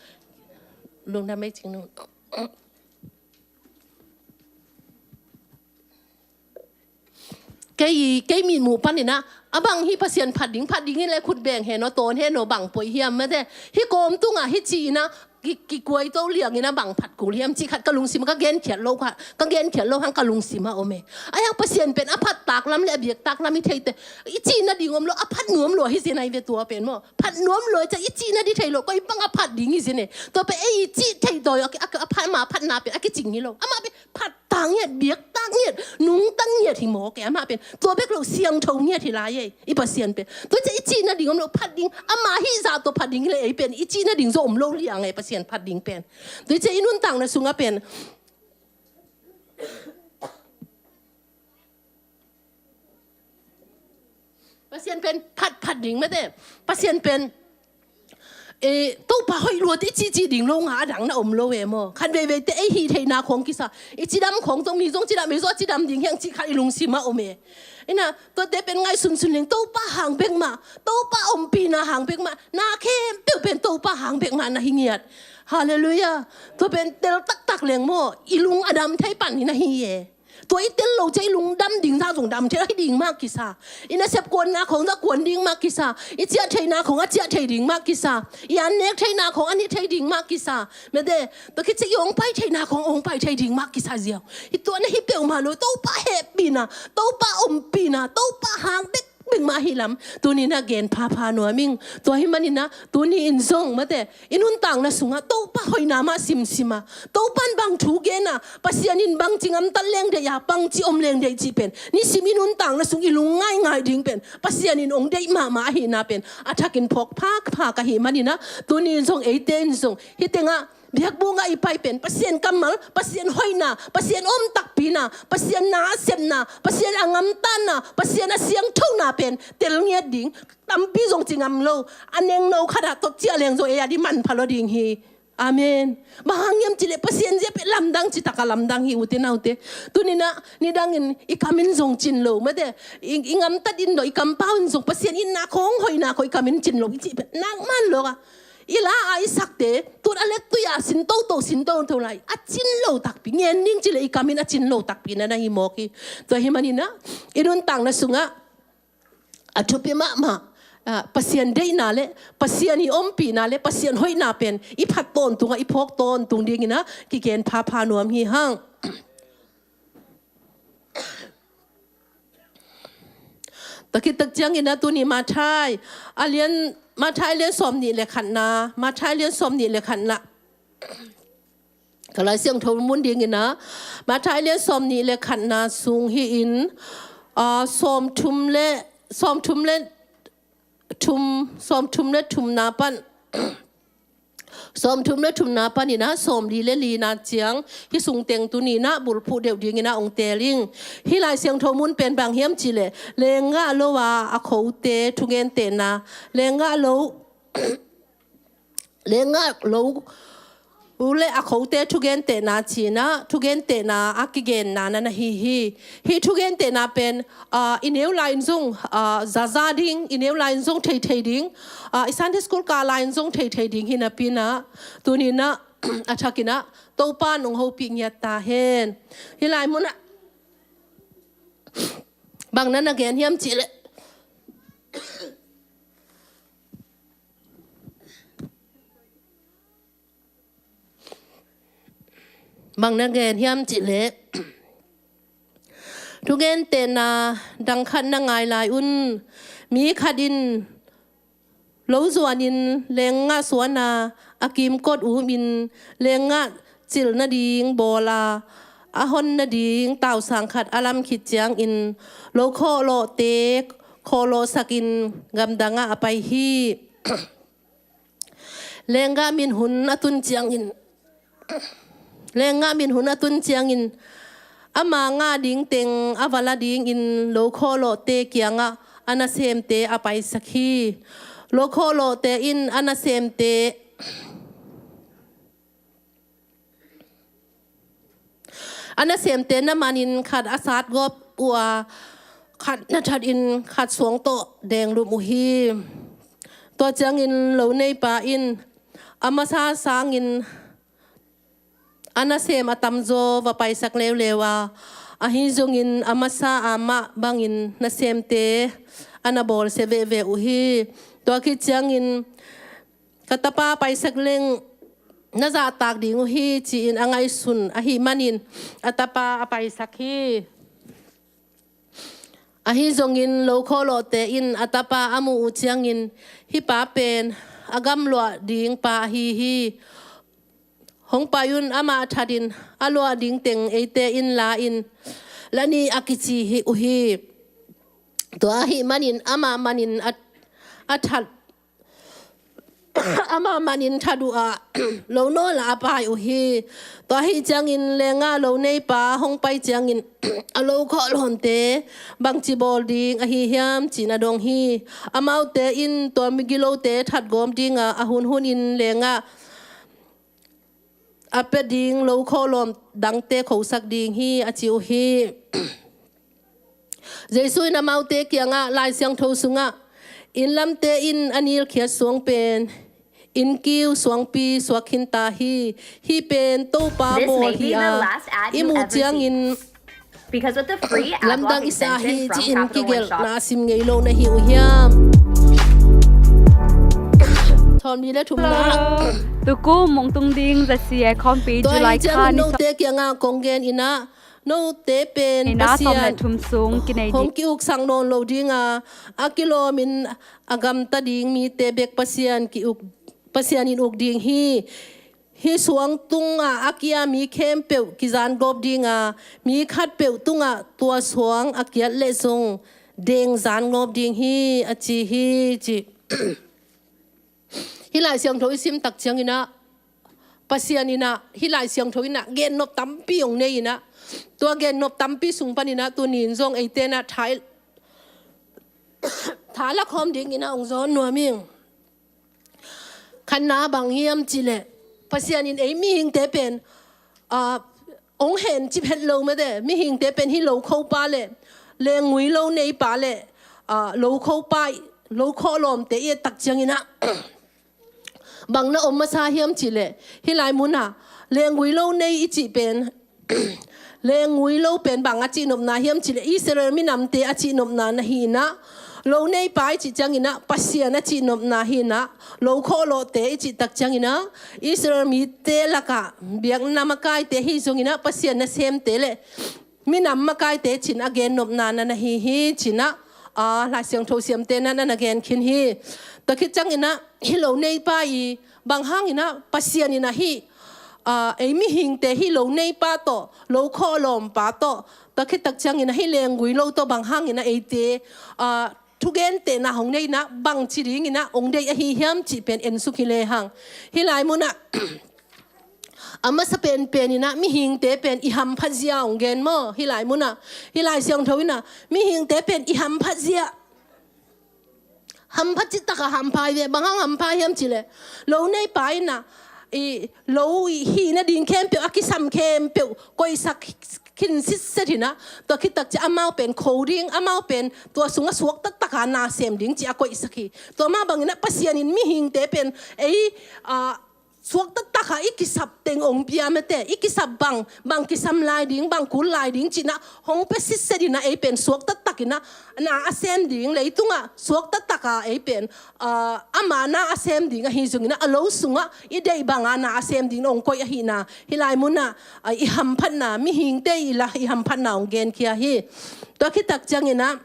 Lungdam ei cing nung. Kei, kei mitmuh pan ina, a bang hih Pasian phat ding, phat ding hi leh khut beng hen aw, tawn hen aw, bang poi hiam mate. Hih kawm tungah hih ci ina, ki, kikuai to liang ina bang phat kul hiam cih khat ka lungsim ka genkhiat lo kha, ka genkhiat lo hang ka lungsim a om e. A hiang Pasian pen a phat taklam leh a biak taklam i theite. I cih nading om lo, a phat nuam lo hi zen ai ve tua pen maw. Phat nuam lo i ca i cih nading thei lo, koi bang a phat ding hi zen e. Tua pen ei i cih thei tawi a, a, a phat ma phatna pen a kicing hi lo. Amah pen phat tak ngiat, biak tak ngiat, nungta ngiat hi mawk e amah pen. Tua bek lo siangtho ngiat hi lai e, i Pasian pen. Tua ciang i cih nading om lo phat ding, amah hih zah tawh phat ding hi leh ei pen, i cih nading zong om lo liang e Pasian phat ding pen. Tua ciang i nuntakna sungah pen. Pasian pen phat, phat ding mate. Pasian pen, eh, Topa hoih lua te i cih cih ding lo nga a dang na om lo e maw. Khat veivei te ei hih theihna khawng kisa. I cidam khawng zong mi zong cidam, mi zong cidam ding hiang cih khat i lungsim a om e. Ina, tuate pen ngaihsun sun leng Topa hang bek mah, Topa ompihna hang bek mah, na khempeuh pen Topa hang bek mah na hi ngiat. Halleluiah. Tua pen tel taktak leng maw, i lung a dam thei pan hi na hi e. Tua i tel lo ciang i lungdam ding zah zong dam thei hi ding mah kisa. I nasep kuanna khawng zah kuan ding mah kisa. I ciah theihna khawng a ciah thei ding mah kisa. I an nek theihna khawng an hi thei ding mah kisa. Mate, tua khit ciang i hong pai theihna khawng hong pai thei ding mah kisa ziau. Hi tua na hi peuhmah lo, Topa hehpihna, Topa ompihna, Topa hang bek bek mah hi lam. Tuni na gen phapha nuam ing. Tua hi manin ah, tuni in zong mate, i nuntakna sungah Topa hoihna mah simsim a, Topa in bang thu gen a, Pasian in bang ci ngamtat leng deih a, bang ci om leng deih cih pen nisim i nuntakna sung i lung ngaingai ding pen Pasian in hong deih mahmah ahihna pen a thakin phawk phakphak ahih manin ah, tuni in zong eite in zong hih tengah biakbuk ah i pai pen Pasian kammal, Pasian hoihna, Pasian om takpina, Pasian na a sepna, Pasian a ngamtatna, Pasian a siangthona pen tel ngiat ding. Tampi zong ci ngam lo, a nengno khat ah tot ciah leng zong ei a di manpha lo ding hi. Amen. Bang hang hiam cih leh Pasian zia pen lamdang, citak a lamdang hi, ute naute. Tuni in ah nidangin i kam in zong cin lo mate, i, i ngamtat in lo, i kampau in zong Pasian itna khawng, hoihna khawng i kam in cin lo i cih pen nak man lo a. I la a i sakte tut a lek tui a sin toto, sin toto lai a cin lo takpi, ngen ding cih leh i kam in a cin lo takpi na na hi mawk hi. Tua hi manin ah i nuntakna sungah a thupi mahmah, ah, Pasian deihna le Pasian i ompihna le Pasian hoihna pen i phat tawntung ah, i phawk tawntung dingin ah kigen phapha nuam hi hang. Tua khit tak ciangin ah tuni Matthai a lian, Matthai lian sawmnih le khatna, Matthai lian sawmnih le khatna. Ka Lai Siangtho mun dingin ah Matthai lian sawmnih le khatna sung hi-in, ah, sawmthum le, sawmthum le thum, sawmthum le thumna pan, sawmthum le thumna panin ah sawmli le lina ciang, hih sung teng tuni in ah bulphuh deuh dingin ah hong teel ing. Hih Lai Siangtho mun pen bang hiam cih leh, lenggah lo a a khote thugentehna, lenggah lo, lenggah lo u le a khote thugentehna ci-in ah, thugentehna a kigenna na na hi hi. Hih thugentehna pen, ah, i neu lai-in zong, ah, zaza ding, i neu lai-in zong theithei ding, ah, i Sunday school kah lai-in zong theithei ding hi napi-in ah, tuni in ah a thakin ah Topa in hong hopih ngiat ta hen. Hih lai mun ah bang na na gen hiam cih leh, bang na gen hiam cih leh, thugentehna dang khat na ngai lai un. Mi khat in lo zuanin lenggah suan a, a kimkot umin lenggah cil nading bawl a, a hon nading tausang khat a lam khit ciangin lo khawhlawhte khawhlawhsakin gamdang ah a pai hi. Lenggah min hun a tun ciangin, lenggah min hun a tun ciangin ama ngah ding teng a va la dingin lo khawhlawhte kiangah a nasemte a paisak hi. Lokhawlawhte in a nasemte a nasemte na manin khat a satgawp uh a, khat na thatin khat suang tawh denglum uh hi. Tua ciangin lo neipa in a masa sangin a nasem a tamzaw va paisak leuleu a, ahi zongin a masa a mah bangin nasemte a na bawlsia veve uh hi. Tua khit ciangin ka tapa paisak leng na zahtak ding uh hi, ci-in a ngaihsun ahih manin a tapa a paisak hi. Ahi zongin lokhawlawhte in a tapa a muh uh ciangin, hih pa pen a gamluah ding pa ahi hi. Hong pai un, amah thatin a luah ding teng eite in la in la ni a kici hi uh hi. Tua ahih manin amah manin a, a that amah manin that uh a, lo nawl ah a pai uh hi. Tua ahih ciangin leenga lo neipa hong pai ciangin a lokhawlawmte bangci bawl ding ahi hiam, ci-in a dong hi. Amaute in tua migilote thatgawp dinga a hunhunin leenga a pia ding lokhawlawm dangte khosak ding hi, a ci uh hi. Jesu in amaute kiangah, Lai Siangtho sungah, innlamte in a nilkhiat suang pen innkiu suangpi suak khinta hi. Hih pen Topa bawl hi a, i muh ciangin lamdang i sa hi, ci-in kigelhna a sim ngei lo na hi uh hiam? Thawnmi le thumna. Tukum mongtung ding zasia khawmpi July kha ni note kiangah kong gen inah, note pen Pasian hong ki-uksak nawn lo dinga, a kilawmin a gamta ding mite bek Pasian ki-uk, Pasian in uk ding hi. Hih suang tungah a kia mi khempeuh kizan gawp dinga, mi khatpeuh tungah tua suang a kiat leh zong dengzan gawp ding hi, a ci hi, ci. Hih Lai Siangtho i sim tak cianginah Pasian inah hih Lai Siangtho inah gennop tampi hong nei inah, tua gennop tampi sung paninah tuni in zong eite inah tha, tha lakhawm dinginah hong zawn nuam ing. Khatna bang hiam cihleh, Pasian in ei mihingte pen, aa, hong hencip het lo mete, mihingte pen hih lokhopa le, lengui lo neipa le, aa, lokhopa, lokhawlawmte i et tak cianginah bang na om masa hiam cihleh, hih lai munah lengui lo nei i cih pen, lengui lo pen bang a cihnopna hiam cihleh, Israel minamte a cihnopna na hi inah, lo neipa i cih cianginah Pasian a cihnopna hi inah, lokhawlawhte i cih tak cianginah Israel mite lakah biakna makaite hi zonginah Pasian nasemte le minam makaite ci-in a gennopna na na hi hi, ci-inah, aa, Lai Siangtho siamte na na gen khin hi. Tua khit cianginah hih lo neipa i bang hanginah Pasian inah hih, aa, ei mihingte hih lo neipa tawh, lokhawlawmpa tawh, tua khit tak cianginah hih lengui lo tawh bang hanginah eite, aa, thugentehna hong nei inah bangci dinginah hong deih ahi hiam cih pen ensuk hi lehang. Hih lai munah a masa penpen inah mihingte pen i hamphat zia hong gen maw? Hih lai munah, hih Lai Siangtho inah mihingte pen i hamphat zia. Hamphat cih takah hampha hi ve, bang hang hampha hiam cihleh, lo neipa inah i lo i hih nading khempeuh, a kisam khempeuh koihsak khin sitset inah, tua khit tak ciah amau pen kho ding, amau pen tua sungah suak taktaka na sem ding cih a koihsak hi. Tua mah banginah Pasian in mihingte pen ei, aa, suak taktakah i kisap teng hong pia mete, i kisap bang, bang kisam lai ding, bang kul lai ding ci-inah hong pia sitset inah ei pen suak taktak inah na a sem ding, leitungah suak taktaka ei pen, aa, ama na a sem ding ahi zonginah a lo sungah i deih banga na a sem ding hong koih ahihna, hih lai munah, aa, i hamphatna, mihingte i la i hamphatna hong genkhia hi. Tua khit tak cianginah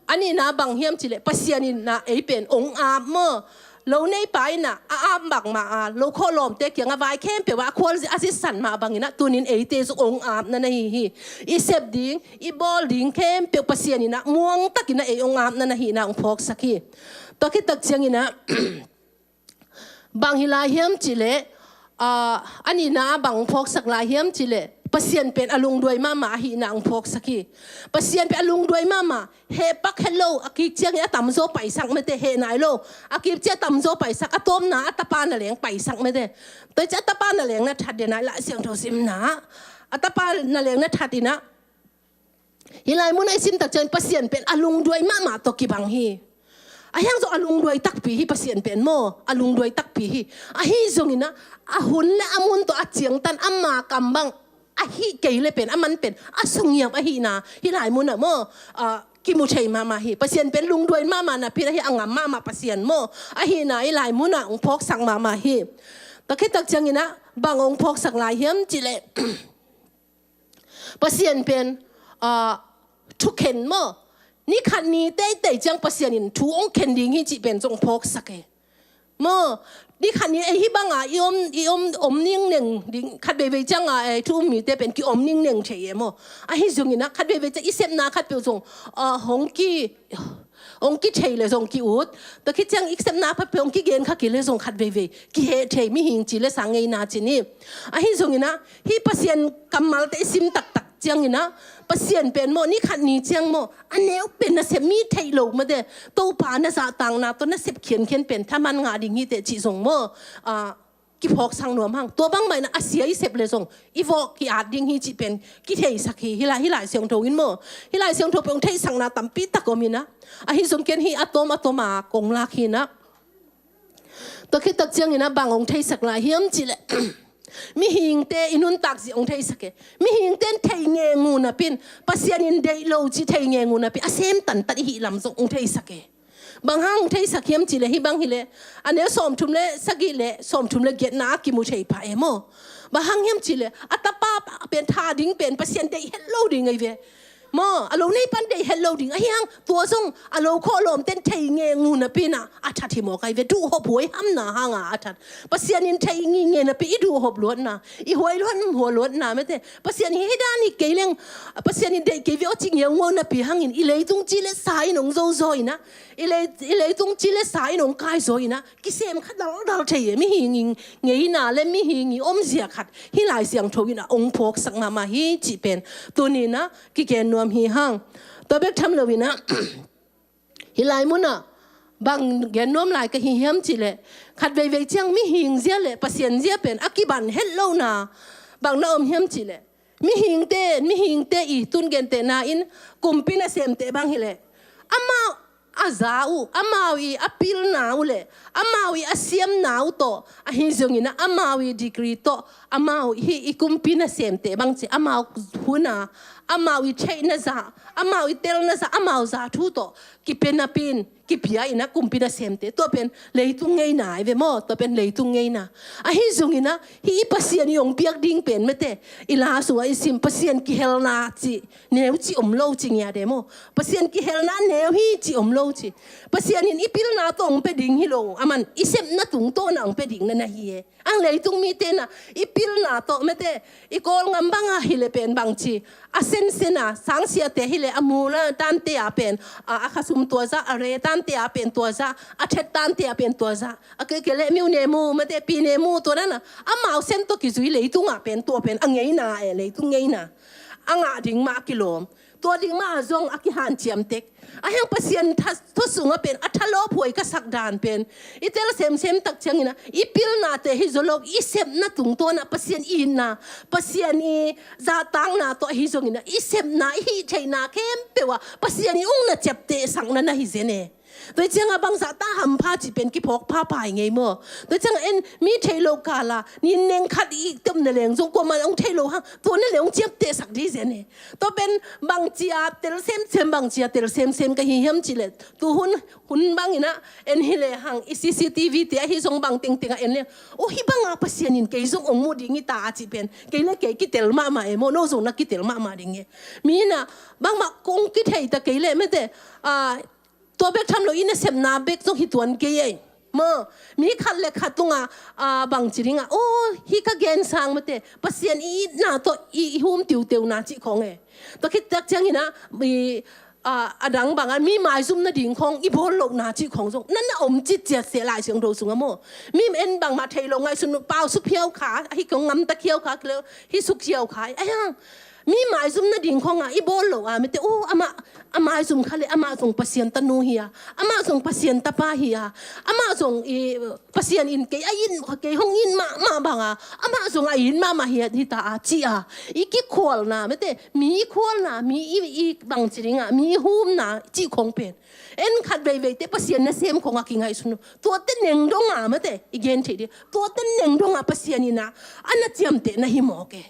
a nihna bang hiam cihleh, Pasian inah ei pen hong ap maw? Lo neipa inah a ap bangmah a, lokhawlawmte kiangah vai khempeuh ah a khual a zitsan mah banginah tunin eite zong hong apna na hi hi. I sep ding, i bawl ding khempeuh Pasian inah muangtakinah ei hong apna na hihna hong phawksak hi. Tua khit tak cianginah bang hi lai hiam cihleh, aa, a nihna ah bang hong phawksak lai hiam cihleh, Pasian pen a lungduai mahmah ahihna hong phawksak hi. Pasian pen a lungduai mahmah, heh pak het lo, a kik ciangin a tamzaw paisak mate, heh nai lo, a kik ciang a tamzaw paisak, a tawpna a tapa na leng paisak mate. Tua ciang a tapa na leng na that den a, Lai Siangtho simna a tapa na leng na that in a, hih lai munah i sim tak ciangin Pasian pen a lungduai mahmah tawh kibang hi. Ahi hang zong a lungduai takpi hi Pasian pen maw, a lungduai takpi hi. Ahi zongin a, a hun le a mun tawh a ciangtan ama kam bang ahih kei le pen, a man pen a sunghiam ahihna hih lai munah maw, ah, kimu thei mahmah hi. Pasian pen lungduai mahmah napi-in ahi a ngam mahmah Pasian maw, ahihna hih lai munah hong phawksak mahmah hi. Tua khit tak ciangin a bang hong phawksak lai hiam cih leh Pasian pen, ah, thukhen maw, ni khat ni teitei ciang Pasian in thu hong khen ding hi cih pen zong phawksak e. Maw, ni khat ni ei hih banga i om, i om, om ningneng ding, khat veivei cianga ei thu um mite pen ki-om ningneng thei e maw. Ahi zongin a khat veivei ciang i sepna khat peuh zong, ah, hong ki, hong kithei le zong ki-ut. Tua khit ciang i sepna khat peuh hong kigen kha kei le zong khat veivei kiheh thei, mihing ci le sa ngeina ci ni. Ahi zongin a hih Pasian kammalte i sim taktak ciangin a, Pasian pen maw, ni khat ni ciang maw, a neu pen nasep, mi theih loh mate, Topa na zahtakna tawh nasep khiankhian pen thaman ngah ding hi teh cih zong maw, ah, kiphawksak nuam hang. Tua bangmah in a sia i sep le zong i vawh ki-at ding hi cih pen kitheisak hi. Hih lai, hih lai siangtho in maw, hih lai siangtho pen hong theihsakna tampi tak om in a, ahi zong ken hih a tawm a tawm a kong lak hi in a. Tua khit tak ciangin a bang hong theisak lai hiam cih leh mihingte i nuntak zia hong theisak e. Mihingte in thei ngeng uh napi-in, Pasian in deih lo cih thei ngeng uh napi-in a sem tantan i hih lam zong hong theisak e. Bang hang hong theisak hiam cih leh hih bang hi leh, a neu sawmthum le sagih le sawmthum le giatna a kimu thei pah e maw. Bang hang hiam cih leh a tapa pen tha ding pen Pasian deih het lo ding ahi ve. Maw, a lo nei pan deih het lo ding ahi hang, tua zong a lo khawh lawmte in thei ngeng uh napi-in a, a that hi mawk ahi ve, duhhop huai hamna hanga a that. Pasian in thei ngingei napi i duhhop luatna, i huai luat, hua luatna mate. Pasian hi hih dan hi kei leng, Pasian in deih kei ve aw ci ngeungeu napi hangin i leitung ci le sa in hong zozaw in a, i lei, i leitung ci le sa in hong kaizaw in a, kisem kha daldal thei e, mihing i ngeina le mihing i omzia khat hih lai siangtho in a hong phawksak mahmah hi cih pen tuni in a kigen nuam hi hang. Tua bek tham lo in a, hih lai munah bang gen nuam lai ka hi hiam cih leh, khat veivei ciang mihing zia le Pasian zia pen a kiban het lohna bang na om hiam cih leh, mihingte, mihingte i tun gentehna in kumpi nasemte bang hi leh, amau a za uh, amau i a pilna uh le amau i a siamna uh tawh, ahi zongin a amau i degree tawh, amau hih i kumpi nasemte bang ci, amau hun a, amau i theihna zah, amau i telna zah, amau za thu tawh kipia napi-in, kipia in a kumpi nasemte, tua pen leitung ngeina ahi ve maw, tua pen leitung ngeina. Ahi zongin a hih i Pasian i hong piak ding pen mate, i la sungah i sim Pasian kihelna cih neu ci om lo ci ngiat e maw. Pasian kihelna neu hi ci om lo ci. Pasian in i pilna tawh hong pia ding hi lo, aman i sepna tungtawn a hong pia ding na na hi e. Ang leitung mite in a i pilna tawh mate, i Kawlgam banga hi leh pen bang ci, a sensen a sangsiate hi leh a mul a tante a pen, a, a khasum tua zah, a re tante a pen tua zah, a thet tante a pen tua zah, a kei kei leh miu ne mu mate, pi ne mu tua dan a, amau sen tawh kizui leitung a pen tua pen a ngeina e, leitung ngeina. A ngah ding mah a kilawm, tua ding mah a zong a kihanciam tek. Ahi hang Pasian tha, thu sungah pen a thalawp huai ka sak dan pen i tel semsem tak ciangin a, i pilnate hi zaw lo, i sepna tungtawn a Pasian i itna, Pasian i zahtakna tawh ahi zongin a, i sepna, i hih theihna khempeuh ah Pasian i ukna ciaptehsakna na hi zen e. Tua ciangah bangzah ta hampha cih pen kiphawk phapha i ngei maw. Tua ciangah en mi thei lo kala, ni neng khat i tepna leng zong kuamah hong thei lo hang, tua na leng hong ciaptehsak dih zen e. Tua pen bangci a tel semsem, bangci a tel semsem ka hi hiam cih leh, tu hun, hun bangin a en hi lehang, i C C T V te ahi zong bang tengteng a en lehang, oh, hih banga Pasian in kei zong hong mu ding hi ta a cih pen kei le kei kitel mahmah e maw, no zong na kitel mahmah ding e. Mi in a bangmah kong kithei ta kei leh mate, ah, tua bek tham lo i nasepna bek zong hi tuan kei e. Maw, mi khat le khat tungah, ah, bangci dingah, oh, hih ka gen sang mate, Pasian i itna tawh i, i hum tiuteuna cih khawng e. Tua khit tak ciangin a, i, A dang bangah mi maizum nading khawng i bawl lohna cih khawng zong na na om citciat seh Lai Siangtho sungah maw. Mi en bangmah thei lo ngaihsun pau suk phiau kha, ahi kong ngamta khiau kha, hi suk khiau kha, ahi hang mi maizum nading khawngah i bawl lo a mete, o, amah a maizum kha le amah zong Pasian tanu hi a, amah zong Pasian tapa hi a, amah zong i Pasian in kei a in, kei hong in mahmah banga amah zong a in mahmah hi a, hi ta a ci a, i kikhualna mete, mi i khualna, mi i, i bangci dinga mi i humna cih khawng pen en khat veiveite Pasian nasem khawngah kingaihsun uh. Tuate neng donga mete i gen thei dih, tuate neng donga Pasian inah a na ciamteh na hi mawk e.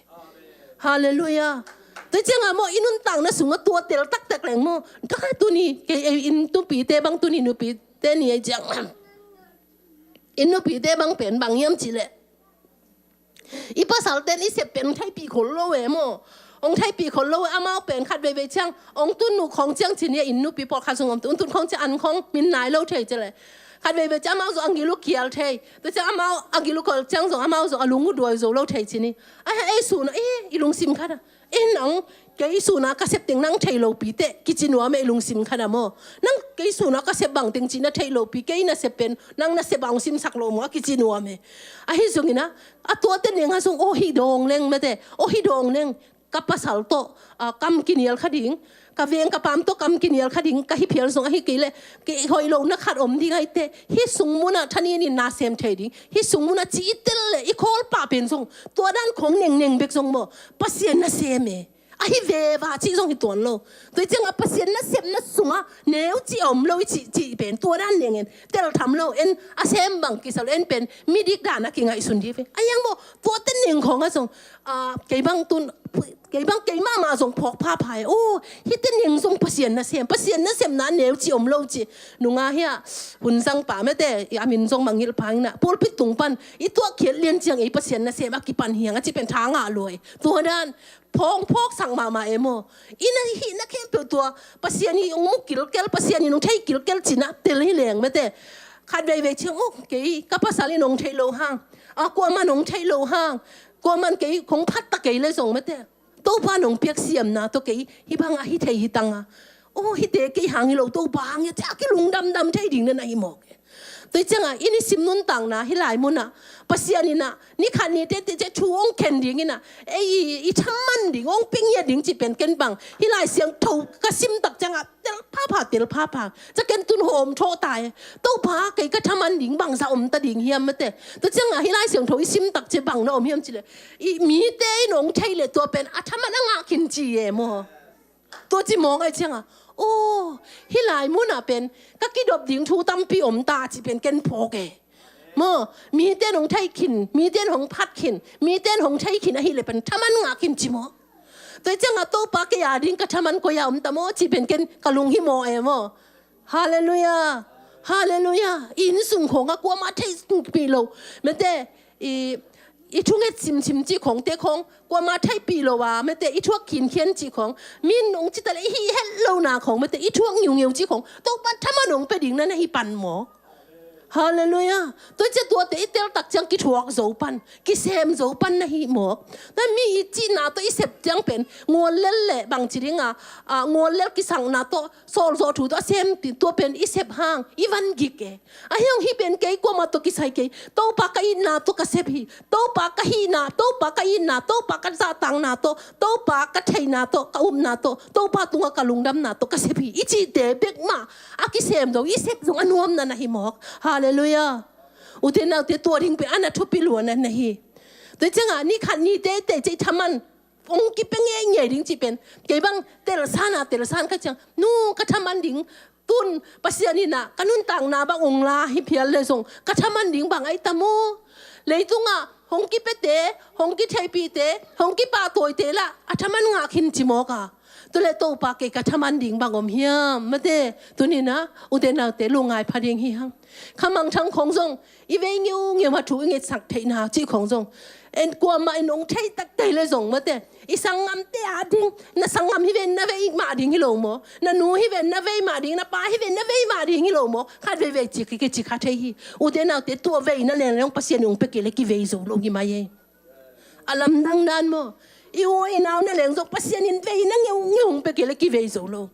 Halleluiah. Tua ciangah maw i nuntakna sungah tua tel taktak leng maw, taka tuni kei ei in tupite bang tuni nupite ni ei ciang in nupite bang pen bang hiam cileh i pasalten i sep pen hong theipih khol lo e maw. Hong theipih khol lo e, amau pen khat veivei ciang hong tun uh khawng ciang cin hi a, in nupi pawlkhat zong om tun tun khawng ciang an khawng min nai lo thei cileh. Khat veivei ciang amau zong a gil uh kial thei. Tua ciang amau a gil uh kial ciang zong amau zong a lung uh duai zo lo thei cin hi. Ahi ei sun a i lungsim khat a, e nang kei suna ka sep teng nang thei lopi teh kici nuam e i lungsim khat a maw. Nang kei suna ka sep bang teng cih na thei lopi, kei na sep pen nang na sep a hong simsak lo maw a kici nuam e. Ahi zongin a, a tuate neng a zong aw hi dawng leng mete, aw hi dawng leng ka pasal tawh kam kinial kha ding, ka veng ka paam tawh kam kinial kha ding ka hi phial zong ahi kei leh kei hoih lohna khat om ding ahi teh, hih sung munah thanin in na sem thei ding, hih sung munah ci i tel leh i khawl pah pen zong tua dan khawng nengneng bek zong maw Pasian nasem e. Ahi veva cih zong hi tuan lo. Tua ciangah Pasian nasepna sungah neu cih a om lo i cih, cih pen tua dan neng en tel tham lo, en a sem bang kisa lo, en pen midik dan a kingaihsun dih ve. A yang maw tuate neng khawngah zong kei bang tun kei bang kei mahmah zong phawk phapha e. Aw, hihte neng zong Pasian nasem, Pasian nasepna neu cih om lo cih. Nunga hi a hun zangpa mete, a min zong mangilh pha inah pulpit tung pan i tuah khiat lian ciang ei Pasian nasem a kipan hiang a cih pen tha ngah lua e. Tua dan phawng phawksak mahmah e maw. I na hihna khempeuh tua Pasian hi hong mu kilkel, Pasian hi hong thei kilkel cinah tel hi leng mete. Khat veivei ciang, aw, kei ka pasal in hong thei lo hang, a kuaman hong thei lo hang, kuaman kei hong phat ta kei le zong mete, Topa nong piak siamna tawh kei hih bang ahi thei hi tanga. Aw, hihte kei hang hi lo, Topa hang hi a ci a kilungdamdam thei ding na na hi mawk e. Tua ciangah i nisim nuntakna hih lai munah Pasian inah ni khat ni tete ce thu hong khen ding inah ei i thaman ding hong pia ngiat ding cih pen ken bang hih Lai Siangtho ka sim tak ciangah tel phapha, tel phapha. Ca ken tun hawm thawh ta e. Topa kei ka thaman ding bangza om ta ding hiam mete. Tua ciangah hih Lai Siangtho i sim tak ce bang na om hiam cileh i mite in hong thei leh tua pen a thaman a ngah khin ci e maw. Tua ci mawk ai ciangah, aw, hih lai munah pen ka kidop ding thu tampi om ta cih pen ken phawk e. Maw, mite in hong thei khin, mite in hong phat khin, mite in hong thei khin ahih leh pen thaman ngah khin ci maw. Tua ciangah Topa kei a ding ka thaman koi a om ta maw cih pen ken ka lung hi maw e maw. Halleluiah. Halleluiah. I innsung khawngah kuamah theihpih lo mete, i, i thunget simsim cih khawngte khawng kuamah theihpih lo a mete, i thuak khinkhian cih khawng min hong cita le i hih het lona khawng mete, i thuak ngiungeu cih khawng Topa thaman hong pia ding na na hi pan maw. Halleluiah. Tua ciah tuate i tel tak ciang kithuak zo pan, kisem zo pan na hi maw. Na mi i cihna tawh i sep ciang pen ngual lel le bangci dinga, a, ngual lel kisakna tawh sawlzawh thu tawh a sem tua pen i sep hang i van gik e. Ahi hong hih pen kei kuamah tawh kisai kei. Topa ka itna tawh ka sep hi. Topa ka hihna, Topa ka itna, Topa ka zahtakna tawh, Topa ka theihna tawh, ka upna tawh, Topa tungah ka lungdamna tawh ka sep hi i cihte bek mah a kisem zong i sep zong a nuamna na hi mawk. Halleluiah. Ute naute, tua ding pen a na thupi luana na hi. Tua ciangah ni khat ni teitei cei thaman hong kipia ngeingei ding cih pen kei bang telsan a telsan ka ciang, nu, ka thaman ding tun Pasian inah ka nuntakna bang hong la hi phial le zong ka thaman ding bang ahi ta maw. Leitungah hong kipiate, hong kitheihpihte, hong kipahtawite lah a thaman ngah khin ci mawk a. Tua leh Topa kei ka thaman ding bang om hiam mate. Tuninah ute naute lungngai pha ding hi hang. Kha mangthang khong zong i vei ngeungeu a thu i ngetsak theihna cih khong zong en kuamah in hong thei tak thei le zong mate. I sanggamte a ding, na sanggam hi ven na vei mah ding hi lo maw? Na nu hi ven na vei mah ding, na pa hi ven na vei mah ding hi lo maw? Khat veivei ci, ki, kici kha thei hi. Ute naute, tua veina leng leng Pasian in hong pia kei le kivei zo lo hi mai ei. A lamdang dan maw? I u i nau na leng zong Pasian in veina ngeungeu hong pia kei le kivei zo lo.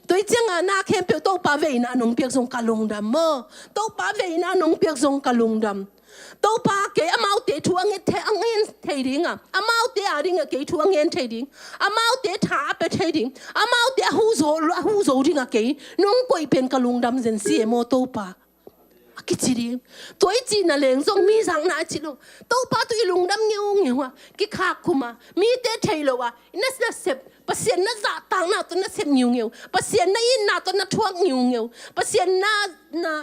Tua hi ciangah na khempeuh Topa veina nong piak zong ka lungdam maw. Topa veina nong piak zong ka lungdam. Topa kei amaute thu a nget thei, a ngen thei dingah, amaute a dingah kei thu a ngen thei ding, amaute tha a pia thei ding, amaute a hu zo, a hu zo dingah kei nong koih pen ka lungdam zen si e maw Topa. A kici ding. Tua i cihna leng zong mi zakna a ci lo. Topa tawh i lungdam ngeungeu a, kikhak khum a, mite thei lo a, i na, nasep, Pasian na zahtakna tawh nasep ngeungeu, Pasian na itna tawh na thuak ngeungeu, Pasian na, na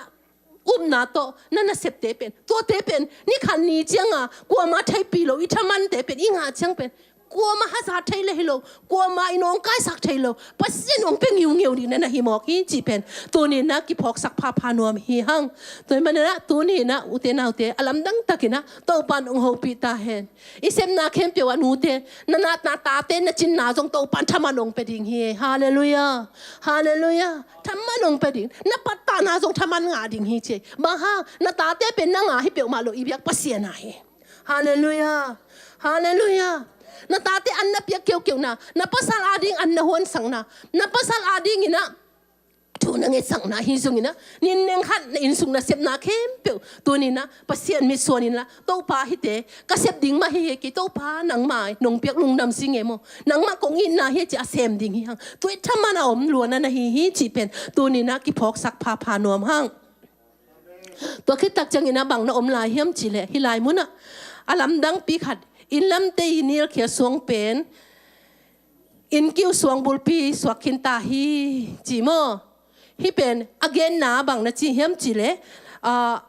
upna tawh na nasepte pen, tuate pen ni khat ni cianga kuama theihpih lo i thamante pen i ngah ciang pen kuama hazat thei le hi lo, kuama i nawngkaisak thei lo, Pasian hong pia ngeungeu ding na na hi mawk hi cih pen tuni-in ah kiphawksak phapha nuam hi hang. Tua hi maninah tuni-in ah ute naute a lamdang takinah Topan hong hopih ta hen. I sepna khempeuh ah nute, na, na, na tate na cinna zong Topan thaman hong pia ding hi. Halleluiah. Halleluiah. Thaman hong pia ding. Na pattahna zong thaman ngah ding hi ci. Bang hang, na tate pen na ngah hi peuhmah lo, i biak Pasian ah hi. Halleluiah. Halleluiah. Na tate an na piak keukeu na, na pasal ading an na huansang na, na pasal ading inah thu na ngetsakna hi zongin ah, ninneng khat na innsung nasepna khempeuh tuni-in ah Pasian mitsuan inla, Topa hihte ka sep ding mah hi hi, kei Topa nangmah nong piak lungdam si nge maw, nangmah kong itna hi ci a sem ding hi hang. Tua hi thaman a om lua na na hi hi cih pen tuni-in ah kiphawksak phapha nuam hang. Tua khit tak ciangin ah bang na om lai hiam cih leh, hih lai munah a lamdangpi khat, innlamte i nilkhia suang pen, innkiu suang bulpi suak khin ta hi ci maw. Hih pen a genna bang na ci hiam cih leh, ah,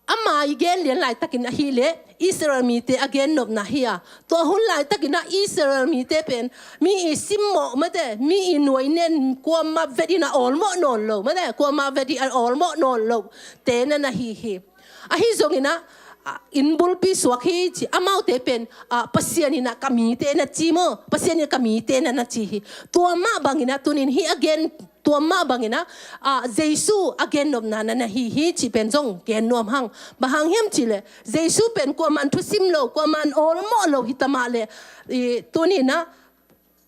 ama i gen lian laitakin ahih leh Israel mite a gennopna hi a, tua hun laitakin ah Israel mite pen mi i simmawh mate, mi i nuainen, kuamah vetin a awlmawh nawn lo mate, kuamah vetin a awlmawh nawn lo te na na hi hi. Ahi zongin ah, ah, inn bulpi suak hi ci, amaute pen, ah, Pasian in ah ka mite na ci maw, Pasian in ah ka mite na na ci hi. Tua mah bangin ah tuni-in hih a gen, tua mah bangin ah, ah, Jesu a gennopna na na hi hi cih pen zong gen nuam hang. Bang hang hiam cih leh, Jesu pen kuaman thusim lo, kuaman awlmawh lo hi ta mah leh, i, tuni-in ah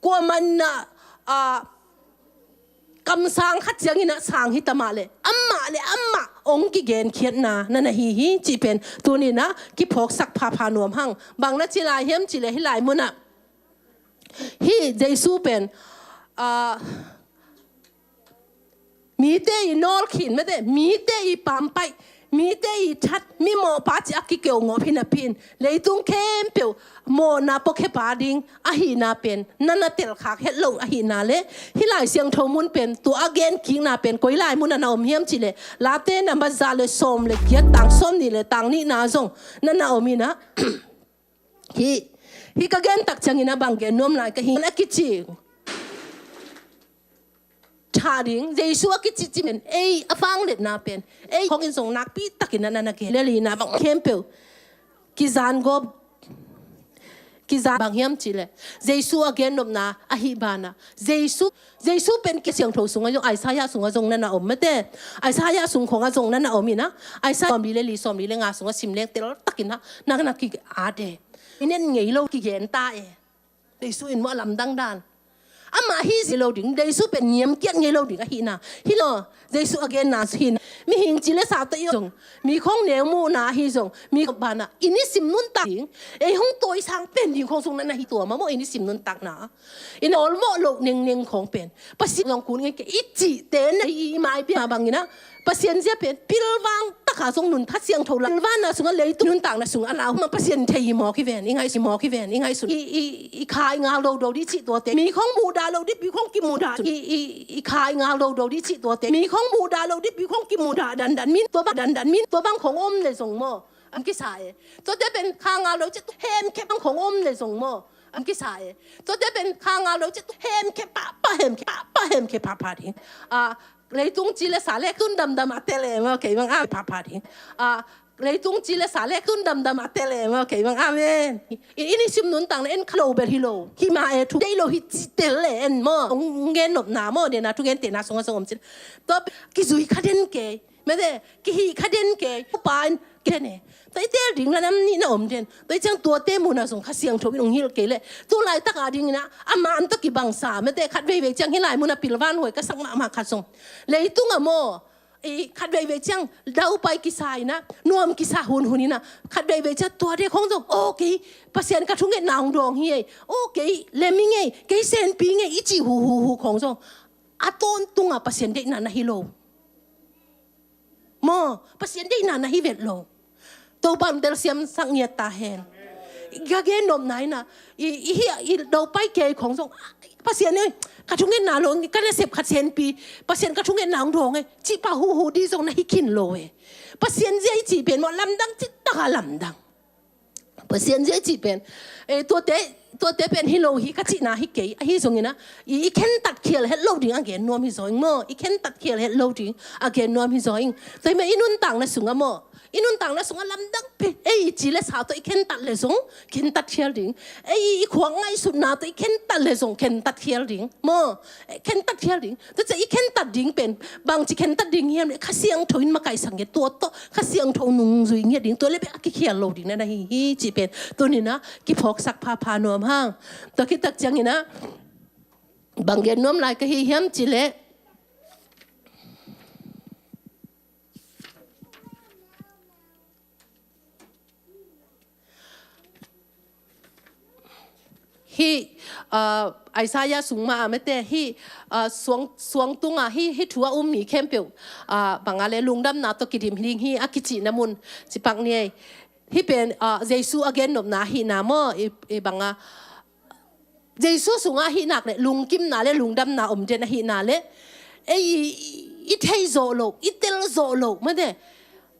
kuaman ah, ah, kamsang khat ciangin ah sang hi ta mah leh, amah le amah hong kigenkhiatna na na hi hi cih pen tuni-in ah kiphawksak phapha nuam hang. Bang na ci lai hiam cih leh, hih lai munah hih Jesu pen, ah, mite i nawlkhin mate, mite i pampaih, mite i that, mimawhpa ci a kikeu ngawp hi napi-in, leitung khempeuh mawhna puakhia pa ding ahihna pen na na telkhak het lo ahihna le, hih Lai Siangtho mun pen tua a genkikna pen koi lai munah na om hiam cih leh, Late na mat za le sawm le giat, tang sawmnih le tang nihna zong na na om inah, hih, hih ka gen tak ciangin ah bang gen nuam lai ka hi a kici. Tha ding, Jesu a kici ci pen, ei a vangliatna pen, ei khawngin zong nakpi takin ah na na gen. Lelina bang khempeuh kizan gawp, kizan bang hiam cih leh, Jesu a gennopna ahih banah, Jesu, Jesu pen Lai Siangtho sungah zong, Isaiah sungah zong na na om mate, Isaiah sung khawngah zong na na om inah, Isaiah sawmli le li, sawmli le nga sungah sim leng tel takin ah na na ki-at e. I nen ngei lo kigen ta e. Jesu in maw a lamdang dan. Amah hi zi lo ding, Jesu pen niamkiat ngei lo ding ahihna. Hi lo, Jesu a genna hi na. Mihing ci le sa tawh i zong, mi khawng neu muhna hi zong, mi banah i nisim nuntak ding, ei hong tawisang pen ding khawng sung na na hi tua mah maw, i nisim nuntakna. I na awlmawh loh nengneng khawng pen Pasian zong kun ngei kei i cihte na i, i mai bia bangin ah, Pasian zia pen pilvang taka zong nun pha siangtho la. Pilvangna sungah leitung nuntakna sungah a lau huma Pasian thei hi mawk hi ven, i ngaihsun hi mawk hi ven, i ngaihsun. I, i, i kha i ngak lo do dih cih tuate. Mi khawng muhdah lo dih, pi khawng kimuhdah. I, i, i kha i ngak lo do dih cih tuate. Mi khawng muhdah lo dih, pi khawng kimuhdah dandan min. Tua bang dandan min. Tua bang khawng om le zong maw, am kisa e. Tuate pen kha ngak lo cih tu hemkhia bang khawng om le zong maw, am kisa e. Tuate pen kha ngak lo cih tu hemkhia pahpah, hemkhia pahpah, hemkhia pahpah ding. Ah, leitung ci le sa le tun damdam a tel e maw, kei bang a pahpah ding. Ah, leitung ci le sa le tun damdam a tel e maw, kei bang amen. I, i nisim nuntakna en kha lo bel hi lo. Hi mah e thu dei lo hi ci tel le en maw. Hong gen nopna maw, dena thugentehna sungah zong om cin. Tua kizui kha den kei. Mete, kihih kha den kei. Topa in den e. Tua i teel ding la nam nih na om den. Tua i ciang tuate mun ah zong Kha Siangtho in hong hilh kei leh, tu laitak a dingin ah a man tawh kibang sa mate, khat veivei ciang hih lai mun ah pilvan huai ka sak mahmah khat zong, leitung ah maw, i khat veivei ciang daupai kisa in ah, nuam kisa hunhun in ah, khat veivei ciang tuate khong zong, aw kei Pasian ka thungetna hong dawng hi ei, aw kei Lem ing ei, kei Senpi ing ei i cih huhuhu khong zong, a tawntung ah Pasian deihna na hi lo. Maw, Pasian deihna na hi vet lo. Topa'n telsiam sak ngiat ta hen. Ka gen nopna in ah, i, i, i, i daupai kei khong zong, Pasian ei, ka thungetna lo, ka nasep khat Senpi, Pasian ka thungetna hong dawng ei, cih pah huhu ding zong na hi khin lo e. Pasian zia i cih pen maw, lamdang cih tak a lamdang. Pasian zia i cih pen, eh, tuate, tuate pen hi lo hi ka cihna hi kei, ahi zongin ah, i, i khentat khial het lo ding a gen nuam hi zaw ing maw, i khentat khial het lo ding a gen nuam hi zaw ing. Tua hi mah i nuntakna sungah maw, i nuntakna sungah lamdang pen, ei i ci le sa tawh i khentat le zong khentat khial ding, ei i khuak ngaihsutna tawh i khentat le zong khentat khial ding maw, eh, khentat khial ding. Tua ciang i khentat ding pen bangci khentat ding hiam leh, Kha Siangtho in makaihsak ngiat, tua tawh Kha Siangtho nungzui ngiat ding, tua leh bek a kikhial lo ding na na hi hi cih pen tuni-in ah kiphawksak phapha nuam hang. Tua khit tak ciangin ah bang gen nuam lai ka hi hiam cih leh, hih, ah, Isaiah sung mah ah mate, hih, ah, suang, suang tungah hih, hih thu a um mi khempeuh, ah, bang a leh lungdamna tawh kidim ding hi a kicihna mun ci pak ni ei. Hih pen, ah, Jesu a gennopna ahihna maw, i, i bang a, Jesu sungah ahih nak leh lungkimna leh lungdamna om den ahihna leh, ei i, i, i thei zawh loh, i tel zawh loh mate,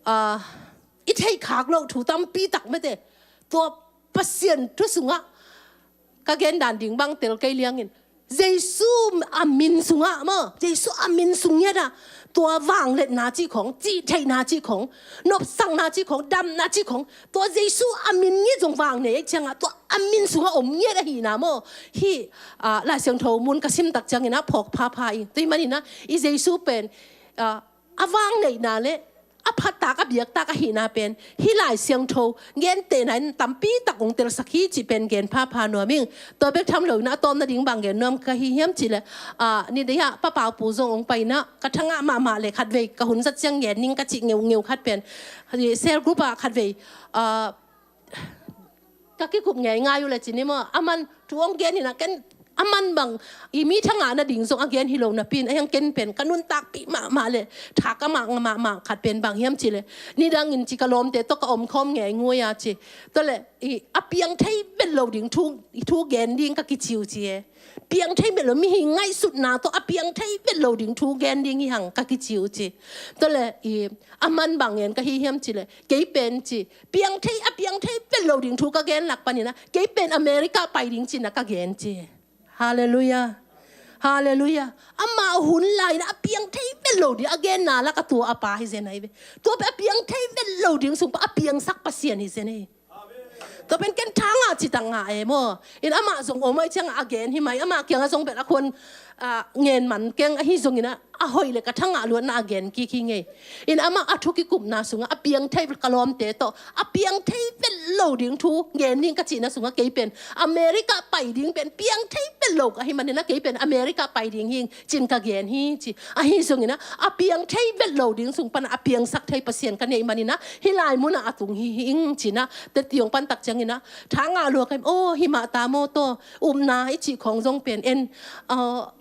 ah, i theih khak loh thu tampi tak mate, tua Pasian thu sungah ka gen dan ding bang tel kei liangin, Jesu a min sungah maw, Jesu a min sung ngiat ah tua vangliatna cih khong, cihtheihna cih khong, nopsakna cih khong, damna cih khong, tua Jesu a min ngiat zong vang nei ei ciangah, tua a min sungah om ngiat ahihna maw. Hih, ah, Lai Siangtho mun ka sim tak ciangin ah phawk phapha ing. Tua ahih manin ah i Jesu pen, ah, a vang neihna leh a phattak, a biaktak ahihna pen hih Lai Siangtho gentehna in tampi tak hong telsak hi cih pen gen phapha nuam ing. Tua bek tham loin ah a tawpna ding bang gen nuam ka hi hiam cih leh, ah, nidang ah Pa Pau Pu zong hong pai in ah, ka thangah mahmah leh khatvei ka hun zat ciang gen ning ka cih ngeungeu khat pen, cell group ah khatvei, ah, ka kikup ngeingai uh leh ci ni maw, aman thu hong gen in ah, ken aman bang i mi thangahna ding zong a gen hi lo napi in, a hiang ken pen ka nuntakpih mahmah leh thak a mah mahmah khat pen bang hiam cih leh, nidangin ci ka lawmte tawh ka omkhawm ngeingai a ci. Tua leh i a piang thei vet lo ding thu, i thu gen ding ka kici uh ci e. Piang thei vet lo, mihing ngaihsutna tawh a piang thei vet lo ding thu gen ding hi hang ka kici uh ci. Tua leh i aman bang ngen ka hi hiam cih leh, kei pen ci, piang thei, a piang thei vet lo ding thu ka gen lak panin ah, kei pen America pai ding ci-in ah ka gen ci. Halleluiah. Halleluiah. Amah hun lai-in ah a piang thei vet lo ding a genna lak ah tua a pa hi zen ahi ve. Tua pen a piang thei vet lo ding sung pan a piangsak Pasian hi zen ahi. Tua pen ken thangah citak ngah e maw. In amah zong om ahih ciangah a gen hi mai, amah kiangah zong bel a khuan, ah, ngen man keng, ahi zongin ah a hoih leh ka thangah luatna a gen kik hi ing ei. In amah a thu kikupna sungah a piang thei vet, ka lawmte tawh a piang thei vet lo ding thu gen ding ka cihna sungah kei pen America pai ding pen piang thei vet lo ka hih manin ah kei pen America pai ding hi ing ci-in ka gen hi ci. Ahi zongin ah a piang thei vet lo ding sung pan a piangsak thei Pasian ka neih manin ah hih lai mun ah a tung hi, hi ing ci-in ah teci hong pan tak ciangin ah thangah lua ka hi, aw hi mah ta maw, tua upna i cih khong zong pen en, ah,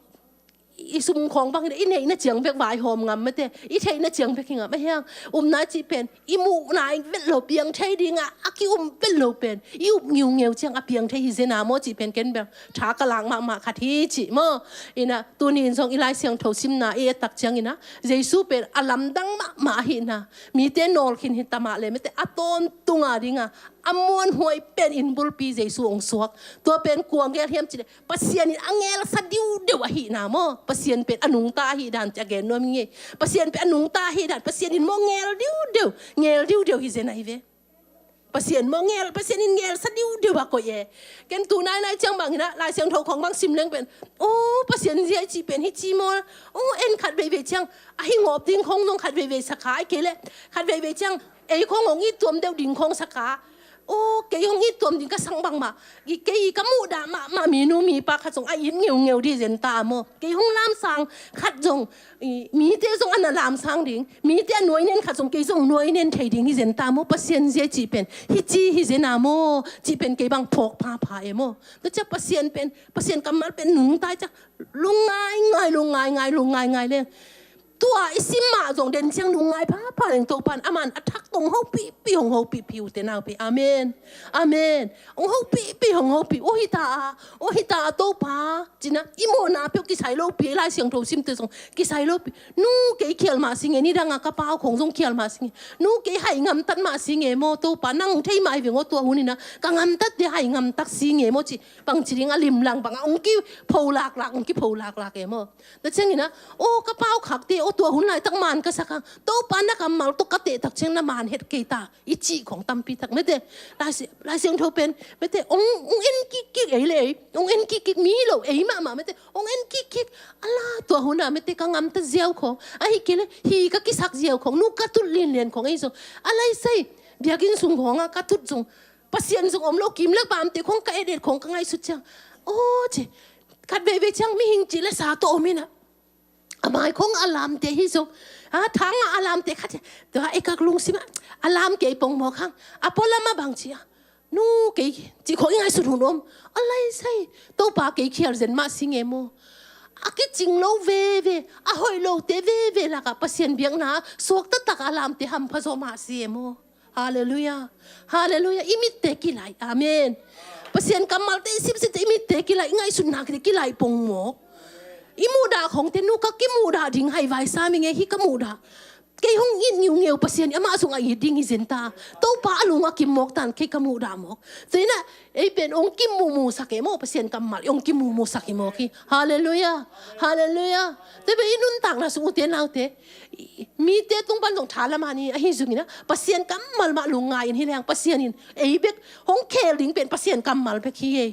i sum khong bangin i neihna ciang bek vaihawm ngam mate, i theihna ciang bek hi ngam a hiang. Upna cih pen i muhna vet lo piang thei dingah a ki-um vet lo pen i up ngiungeu ciang a piang thei hi zen a maw cih pen ken bel tha ka lak mahmah khat hi ci maw. In ah tuni in zong i Lai Siangtho simna i et tak ciangin ah Jesu pen a lamdang mahmah ahihna, mite nawlkhin hi ta mah leh mate, a tawntung a dingah a muanhuai pen in bulpi Jesu hong suak. Tua pen kua ngel hiam cih leh Pasian in a ngelsa diudeu ahihna maw. Pasian pen a nungta ahih dan ci a gen nuam ing ei. Pasian pen a nungta ahih dan, Pasian in maw ngel diudeu, ngel diudeu hi zen ahi ve. Pasian maw ngel, Pasian in ngelsa diudeu a koih e. Ken tu nainai ciang bangin ah Lai Siangtho khong bang sim leng pen, aw Pasian zia i cih pen hi ci maw. Aw en khat veivei ciang a hi ngawp ding khong zong khat veivei sa kha, ahih kei leh khat veivei ciang Ei khong hong it tuam deuh ding khong saka. Aw, kei hong it tuam ding ka sang bangmah. I kei ka muhdah mahmah minu mipa khat zong a it ngeungeu ding zen ta maw. Kei hong lamsang khat zong, i, mite zong a na lamsang ding. Mite a nuai nen khat zong kei zong nuai nen thei ding hi zen ta maw. Pasian zia cih pen hi ci hi zen a maw. Cih pen kei bang phawk phapha e maw. Tua ciang Pasian pen, Pasian kammal pen nungta ciang lungngai ngai, lungngai ngai, lungngai ngai leng. Tua i sim mah zong den ciang lungngai phapha leng Topan a man a thak tong hopihpih hong hopihpih ute naute. Amen. Amen. Hong hopihpih hong hopih. Aw hi ta a, aw hi ta a Topa. Cina i mawhna peuh kisai lopi, Lai Siangtho simte zong kisai lopi. Nu kei khial mah si nge, nidang a ka pau khong zong khial mah si nge. Nu kei hai ngamtat mah si nge maw Topa, nang thei mah hi veng aw tua hun ina. Ka ngamtatte hai ngamtak si nge maw ci. Bangci ding a limlang bang a hong kipho laklak, hong kipho laklak e maw. Tua ciangin a, aw ka pau khakte, aw tua hun laitak man ka sak hang. Topa na kammal tawh ka teh tak ciang na man het kei ta. I cih khong tampi tak mete. Lai Siangtho pen mete, hong en kikkik ei le ei, hong en kikkik mi lo ei mahmah mete, hong en kikkik. Ala tua hun a mete ka ngamta ziau khong, ahi kei le hi ka kisak ziau khong, nu ka tut linlian khong ei zong. Ala i sai, biakinn sung khong a ka tut zong, Pasian zong om lo, kim le pamte khong ka et et khong ka ngaihsut ciang, aw ci. Khat veivei ciang mihing cih le sa tawh om ina. A mai khong a lamte hi zong. A thang a a lamte khat hi. Tua e ka lungsim a, a lam kei pongmawk hang. A pualam a bang ci a, nu kei ci khong i ngaihsut hun om. A lai sai, Topa kei khial zen mah si nge maw. A kicing lo veve, a hoih lote veve lakah Pasian biakna suakta tak a lamte hampha zawh mah si e maw. Halleluiah. Halleluiah. I mitte kilai. Amen. Pasian kammalte i sipsipte i mitte kilai, i ngaihsutnate kilai pongmawk. I muhdah khongte nu ka kimuhdah ding haivai sa mi nge hi ka muhdah. Kei hong it ngiungeu Pasian i amah zong a it ding hi zen ta. Topa a lung a kim mawk tan kei ka muhdah mawk. Tua ina ei pen hong kim muhmuhsak e maw, Pasian kammal hong kim muhmuhsak hi mawk hi. Halleluiah. Halleluiah. Tua pen i nuntakna sung ute naute. Mite tung pan zong tha lam a ni ahi zongin a, Pasian kammal mah lungngai in hi leng, Pasian in ei bek hong khel ding pen Pasian kammal bek hi ei.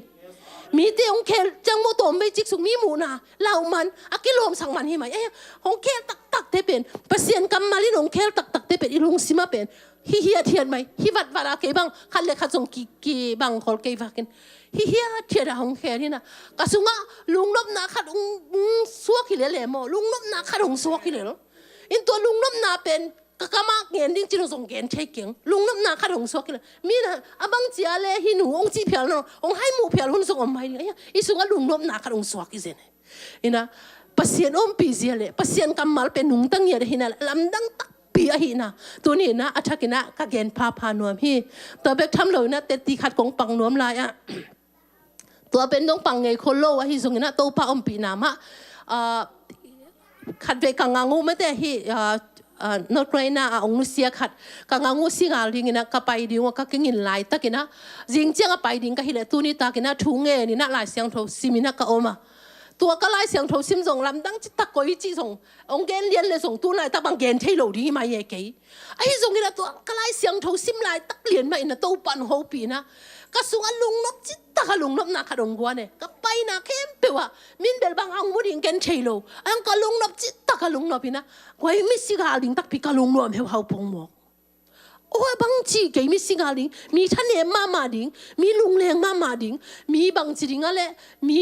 Mite hong khel ciang maw tawm bei cik sung mi muhna lauh man, a kilawmsak man hi mai. Ei, hong khel taktakte pen, Pasian kammal in hong khel taktakte pen i lungsim a pen hi hiathiat mai, hi vatvat a kei bang khat le khat zong ki, kibang khol kei vakin. Hi hiathiat a hong khel hi na. Ka sungah lungnopna khat hong, hong suak hi lel e maw, lungnopna khat hong suak hi lel. In tua lungnopna pen ka kamah ngen ding cin zong gen thei keng. Lungnopna khat hong suak hi lel. Mi na a bang cia le hi nu hong cih phial no, hong hai muh phial hun zong om mai ding. Aia, i sungah lungnopna khat hong suak hi zen e. Ina, Pasian ompih zia le Pasian kammal pen nungta ngiat ahi na, lamdang takpi ahi na. Tuni na a thak ina ka gen phapha nuam hi. Tua bek tham lo ina teti khat kong pang nuam lai ah. Tua pen dong pang ngei khol lo ahi zong ina Topa ompihna mah, ah, khat vei ka ngang uh mate hi, ah, ah, North Carolina a ong nusia khat. Ka ngang uh si ngal ding ina ka pai ding uh ka kingin laitak ina. Zing ciang a pai ding ka hi le tuni tak ina thu ngen ina Lai Siangtho sim ina ka om a. Tua ka Lai Siangtho sim zong lamdang citak koi cih zong ong gen lian le zong tu laitak bang gen thei lo ding hi mai e kei. Ahi zong ina tua ka Lai Siangtho sim laitak lian mah ina Topa ong hopih ina. Ka sungah lungnop citak a lungnopna khat ong guan e. Ka paina khempeuh ah min bel bang a ong mu ding gen thei lo. Ang ka lungnop citak a lungnop ina. Guai misi gal ding takpi ka lungnuam heuhau pongmawk. Aw, a bang ci kei mi singal ding, mi thanem mahmah ding, mi lungleng mahmah ding, mi bang ci ding a le, mi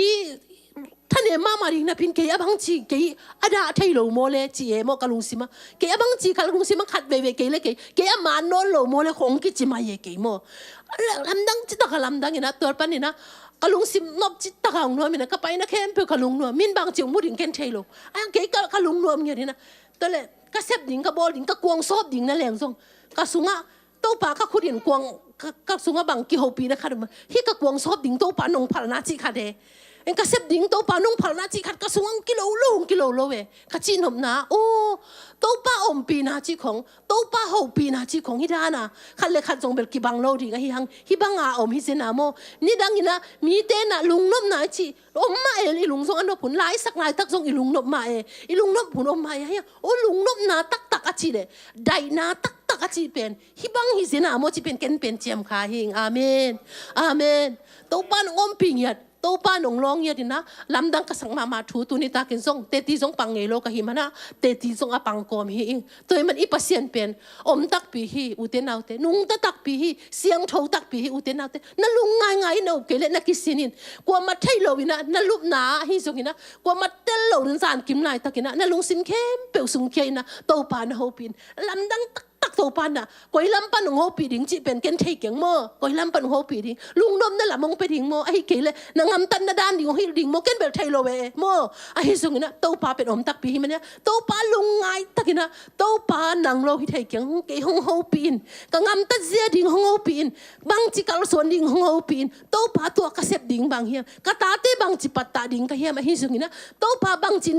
thanem mahmah ding napin kei a bang ci kei a dah thei lo maw le ci e maw ka lungsim a. Kei a bang ci ka lungsim a khat veivei kei le kei, kei a man nawn lo maw le khong kici mai e kei maw. Lamdang citak a lamdang ina tual pan ina ka lungsim nop citak a ong nuam ina ka paina khempeuh ka lungnuam, min bang ci ong mu ding ken thei lo. A kei ka, ka lungnuam ngiat ina. Tua le ka sep ding, ka bawl ding, ka kuang sawp ding na leng zong ka sungah Topa ka khut in kuang, ka, ka sungah bang kihopihna khat om a, hi ka kuang sawp ding Topa nong phalna cih khat e. Ka sep ding Topa nong phalna cih khat ka sungah hong kilo lo, hong kilo lo e. Ka cihnopna, aw, Topa ompihna cih khong, Topa hopihna cih khong hi dan a khat le khat zong bel kibang lo ding ahi hang, hi bang a om hi zen a maw. Nidang ina mite na lungnopna cih om mah e, i lung zong a nop hun, la i sak laitak zong i lungnop mah e, i lungnop hun om mah e. Aw, lungnopna taktak a cih le daihna taktak a cih pen hi bang hi zen a maw cih pen ken pen ciam kha hing. Amen. Amen. Topa nong ompih ngiat. Topa nong lawng ngiat in ah, lamdang ka sak mahmah thu tuni takin zong, teti zong pang ngei lo ka hih man ah, teti zong a pang kawm hi ing. Tua ahih man i Pasian pen om takpi hi, ute naute, nungta takpi hi, siangtho takpi hi, ute naute. Na lung ngaingai in, na up kei leh na kisin in. Kuamah theih lo in ah, na lupna ahi zongin ah, kuamah tel lo in zankim laitak in ah, na lungsim khempeuh sungkhia in ah, Topa na hopih in. Lamdang taktak Topa in ah, koi lam pan hong hopih ding cih pen ken thei keng maw? Koi lam pan hong hopih ding? Lungnopna lam hong pia ding maw? Ahih kei leh na gamtatna dan ding hong hilh ding maw? Ken bel thei lo e maw? Ahi zongin ah, Topa pen om takpi hi mah nia. Topa lungngai takin ah, Topa nang lo hi thei keng, kei hong hopih in. Ka gamtat zia ding hong hopih in. Bangci kalsuan ding hong hopih in. Topa, tua ka sep ding bang hiam? Ka tate bangci pattah ding ka hiam? Ahi zongin ah, Topa, bangci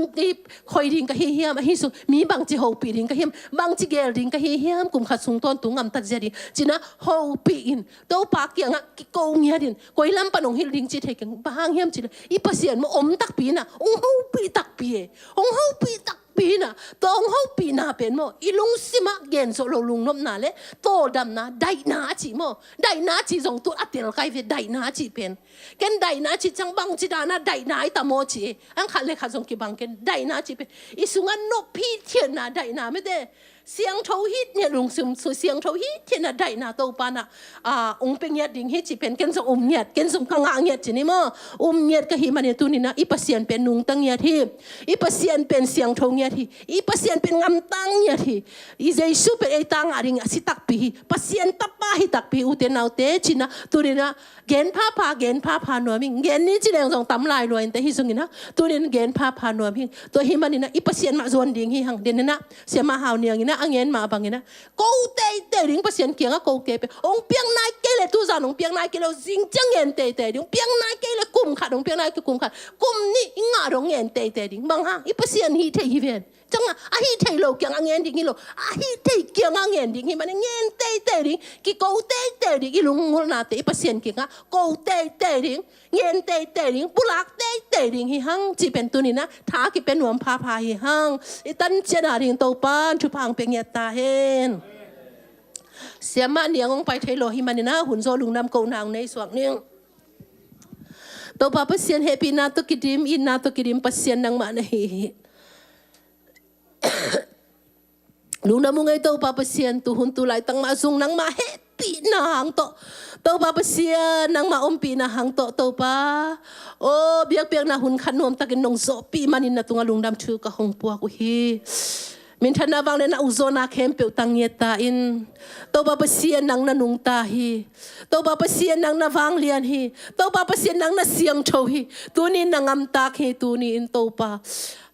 khoi ding ka hi hiam? Ahi zong, mi bangci hopih ding ka hiam? Bangci gel ding ka hi hiam? Kum khat sung tawntung gamtat zia ding ci-in ah hopih in. Topa kiangah kiko ngiat in. Koi lam pan hong hilh ding cih thei keng. Bang hang hiam cih leh, i Pasian maw, om takpi in ah, hong hopih takpi e. Hong hopih takpi in ah, tua hong hopihna pen maw, i lungsim ah gen zawh lo lungnopna leh tawldamna, daihna a cih maw. Daihna a cih zong tu a tel kai ve, daihna a cih pen. Ken daihna a cih ciang, bangci dan a daihna hi ta maw ci e. Ang khat leh khat zong kibang ken, daihna a cih pen i sungah nop hithiatna daihna mete. Siangtho hithiat, lungsim su siangtho hithiatna daihna Topa in ah, ah, hong pia ngiat ding hi cih pen ken zong um ngiat, ken zong ka ngah ngiat ci ni maw. Um ngiat ka hih manin tuni in ah, i Pasian pen nungta ngiat hi. I Pasian pen siangtho ngiat hi. I Pasian pen gamta ngiat hi. I Jesu pen eite ngah ding a si takpi hi. Pasian tapa hi takpi hi, ute naute, ci-in ah tuni in ah, gen phapha, gen phapha nuam ing. Gen ni ci leng zong tam lai lua inteh, hi zongin ah, tuni in gen phapha nuam ing. Tua ahih manin ah, i Pasian mah zuan ding hi hang. Tuni in ah, Siamah Hau Niang in ah a ngen mah bangin ah, ko teitei ding, Pasian kiangah ko kei pen. Hong piak nai kei leh, tuzan hong piak nai kei leh, zing ciang ngen teitei ding. Hong piak nai kei leh, kum khat, hong piak nai kei kum khat, kum nih i ngah dong ngen teitei ding. Bang hang? I Pasian hih theih hi ven. Ciangah a hih theih lo kiangah ngen ding hi lo, a hih theih kiangah ngen ding hi manin, ngen teitei ding, kiko teitei ding, i lunggulhnate i Pasian kiangah ko teitei ding, ngen teitei ding, pulak teitei ding hi hang cih pen tuni in ah tha kipia nuam phapha hi hang. I tan ciat a ding Topa'n thupha hong pia ngiat ta hen. Siamah Niang hong pai thei lo hi manin ah, hun zawh lungdam kohna hong nei suak ning. Topa Pasian, hehpihna tawh kidim, itna tawh kidim Pasian nangmah na hi hi. Lungdam ung ei Topa Pasian, tu hun tu laitak mah zong nangmah hehpihna hang tawh, Topa Pasian, nangmah ompihna hang tawh, Topa, aw, biakpiakna hun khat nuamtakin nong zawhpih manin na tungah lungdam thu ka hong puak uh hi. Minthanna, vangliatna, ukzawhna khempeuh tang ngiat ta in. Topa Pasian, nang na nungta hi. Topa Pasian, nang na vanglian hi. Topa Pasian, nang na siangtho hi. Tuni in na ngamtak hi, tuni in Topa.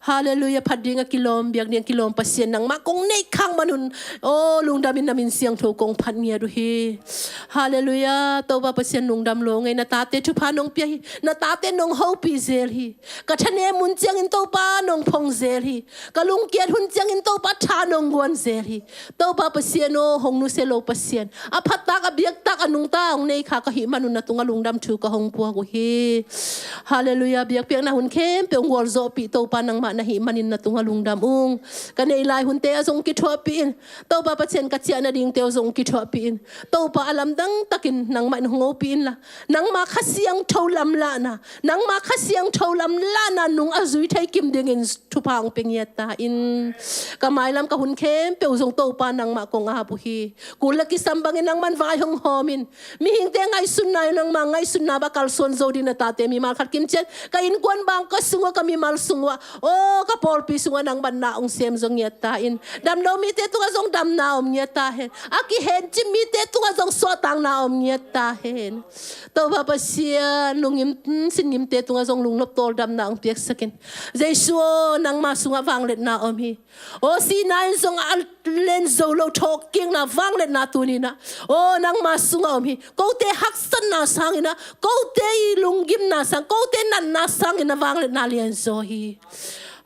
Halleluiah, phat ding a kilawm, biak ding a kilawm Pasian nangmah kong neih khak manun, aw, lungdam in na min siangtho kong phat ngiat uh hi. Halleluiah, Topa Pasian, lungdam lo ngei, na tate thupha nong pia hi. Na tate nong hopih zel hi. Ka thanem hun ciangin Topa nong phong zel hi. Ka lungkiat hun ciangin Topa tha nong guan zel hi. Topa Pasian aw, hong nusia lo Pasian, a phattak, a biaktak, a nungta hong nei kha ka hih manun na tungah lungdam thu ka hong puak uh hi. Halleluiah, biakpiakna hun khempeuh hong gualzawhpih Topa nangmah na hih manin na tungah lungdam ung. Ka neih lai hunte ah zong kithuahpih in. Topa Pasian, ka ciah nadingte uh zong kithuahpih in. Topa, a lamdang takin nangmah in hong hopih inla, nangma Kha Siangtho lamlahna, nangma Kha Siangtho lamlahna nung a zui thei kim dingin thupha hong pia ngiat ta in. Ka mailam, ka hun khempeuh zong Topa nangmah kong ap uh hi. Kul le kisam bangin nangman vai hong hawm in. Mihingte ngaihsutna in nangma ngaihsutna bang kalsuan zo ding na tate mimal khat kim ciat, ka innkuan bang, ka sung uah, ka mimal sung uah, aw, ka pawlpi sungah nangman na hong sem zo ngiat ta in. Damlo mite tungah zong damna om ngiat ta hen. A kihencip mite tungah zong suahtakna om ngiat ta hen. Topa Pasian, lungngim, hmm, sinngimte tungah zong lungnop tawldamna hong piaksak in. Jesu aw, nangma sungah vangliatna om hi. Aw, sihna in zong a len zo lo thawhkikna, vangliatna tuni in ah, aw, nangma sungah om hi. Kote haksatna sangin ah, kote i lunggimna sang, kote natna sangin ah vangliatna lianzaw hi.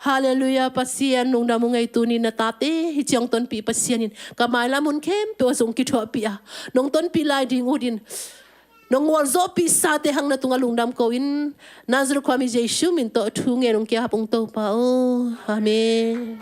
Halleluiah, Pasian, lungdam ung ei, tuni na tate hih ciang tonpih Pasian in ka mailam hun khempeuh ah zong kithuahpih a, nong tonpih lai ding ut in, nong gualzawhpihsate hang na tungah lungdam ko in, Nazareth khuami Jesu min tawh thu ngen ung, kiap ung Topa aw. Amen.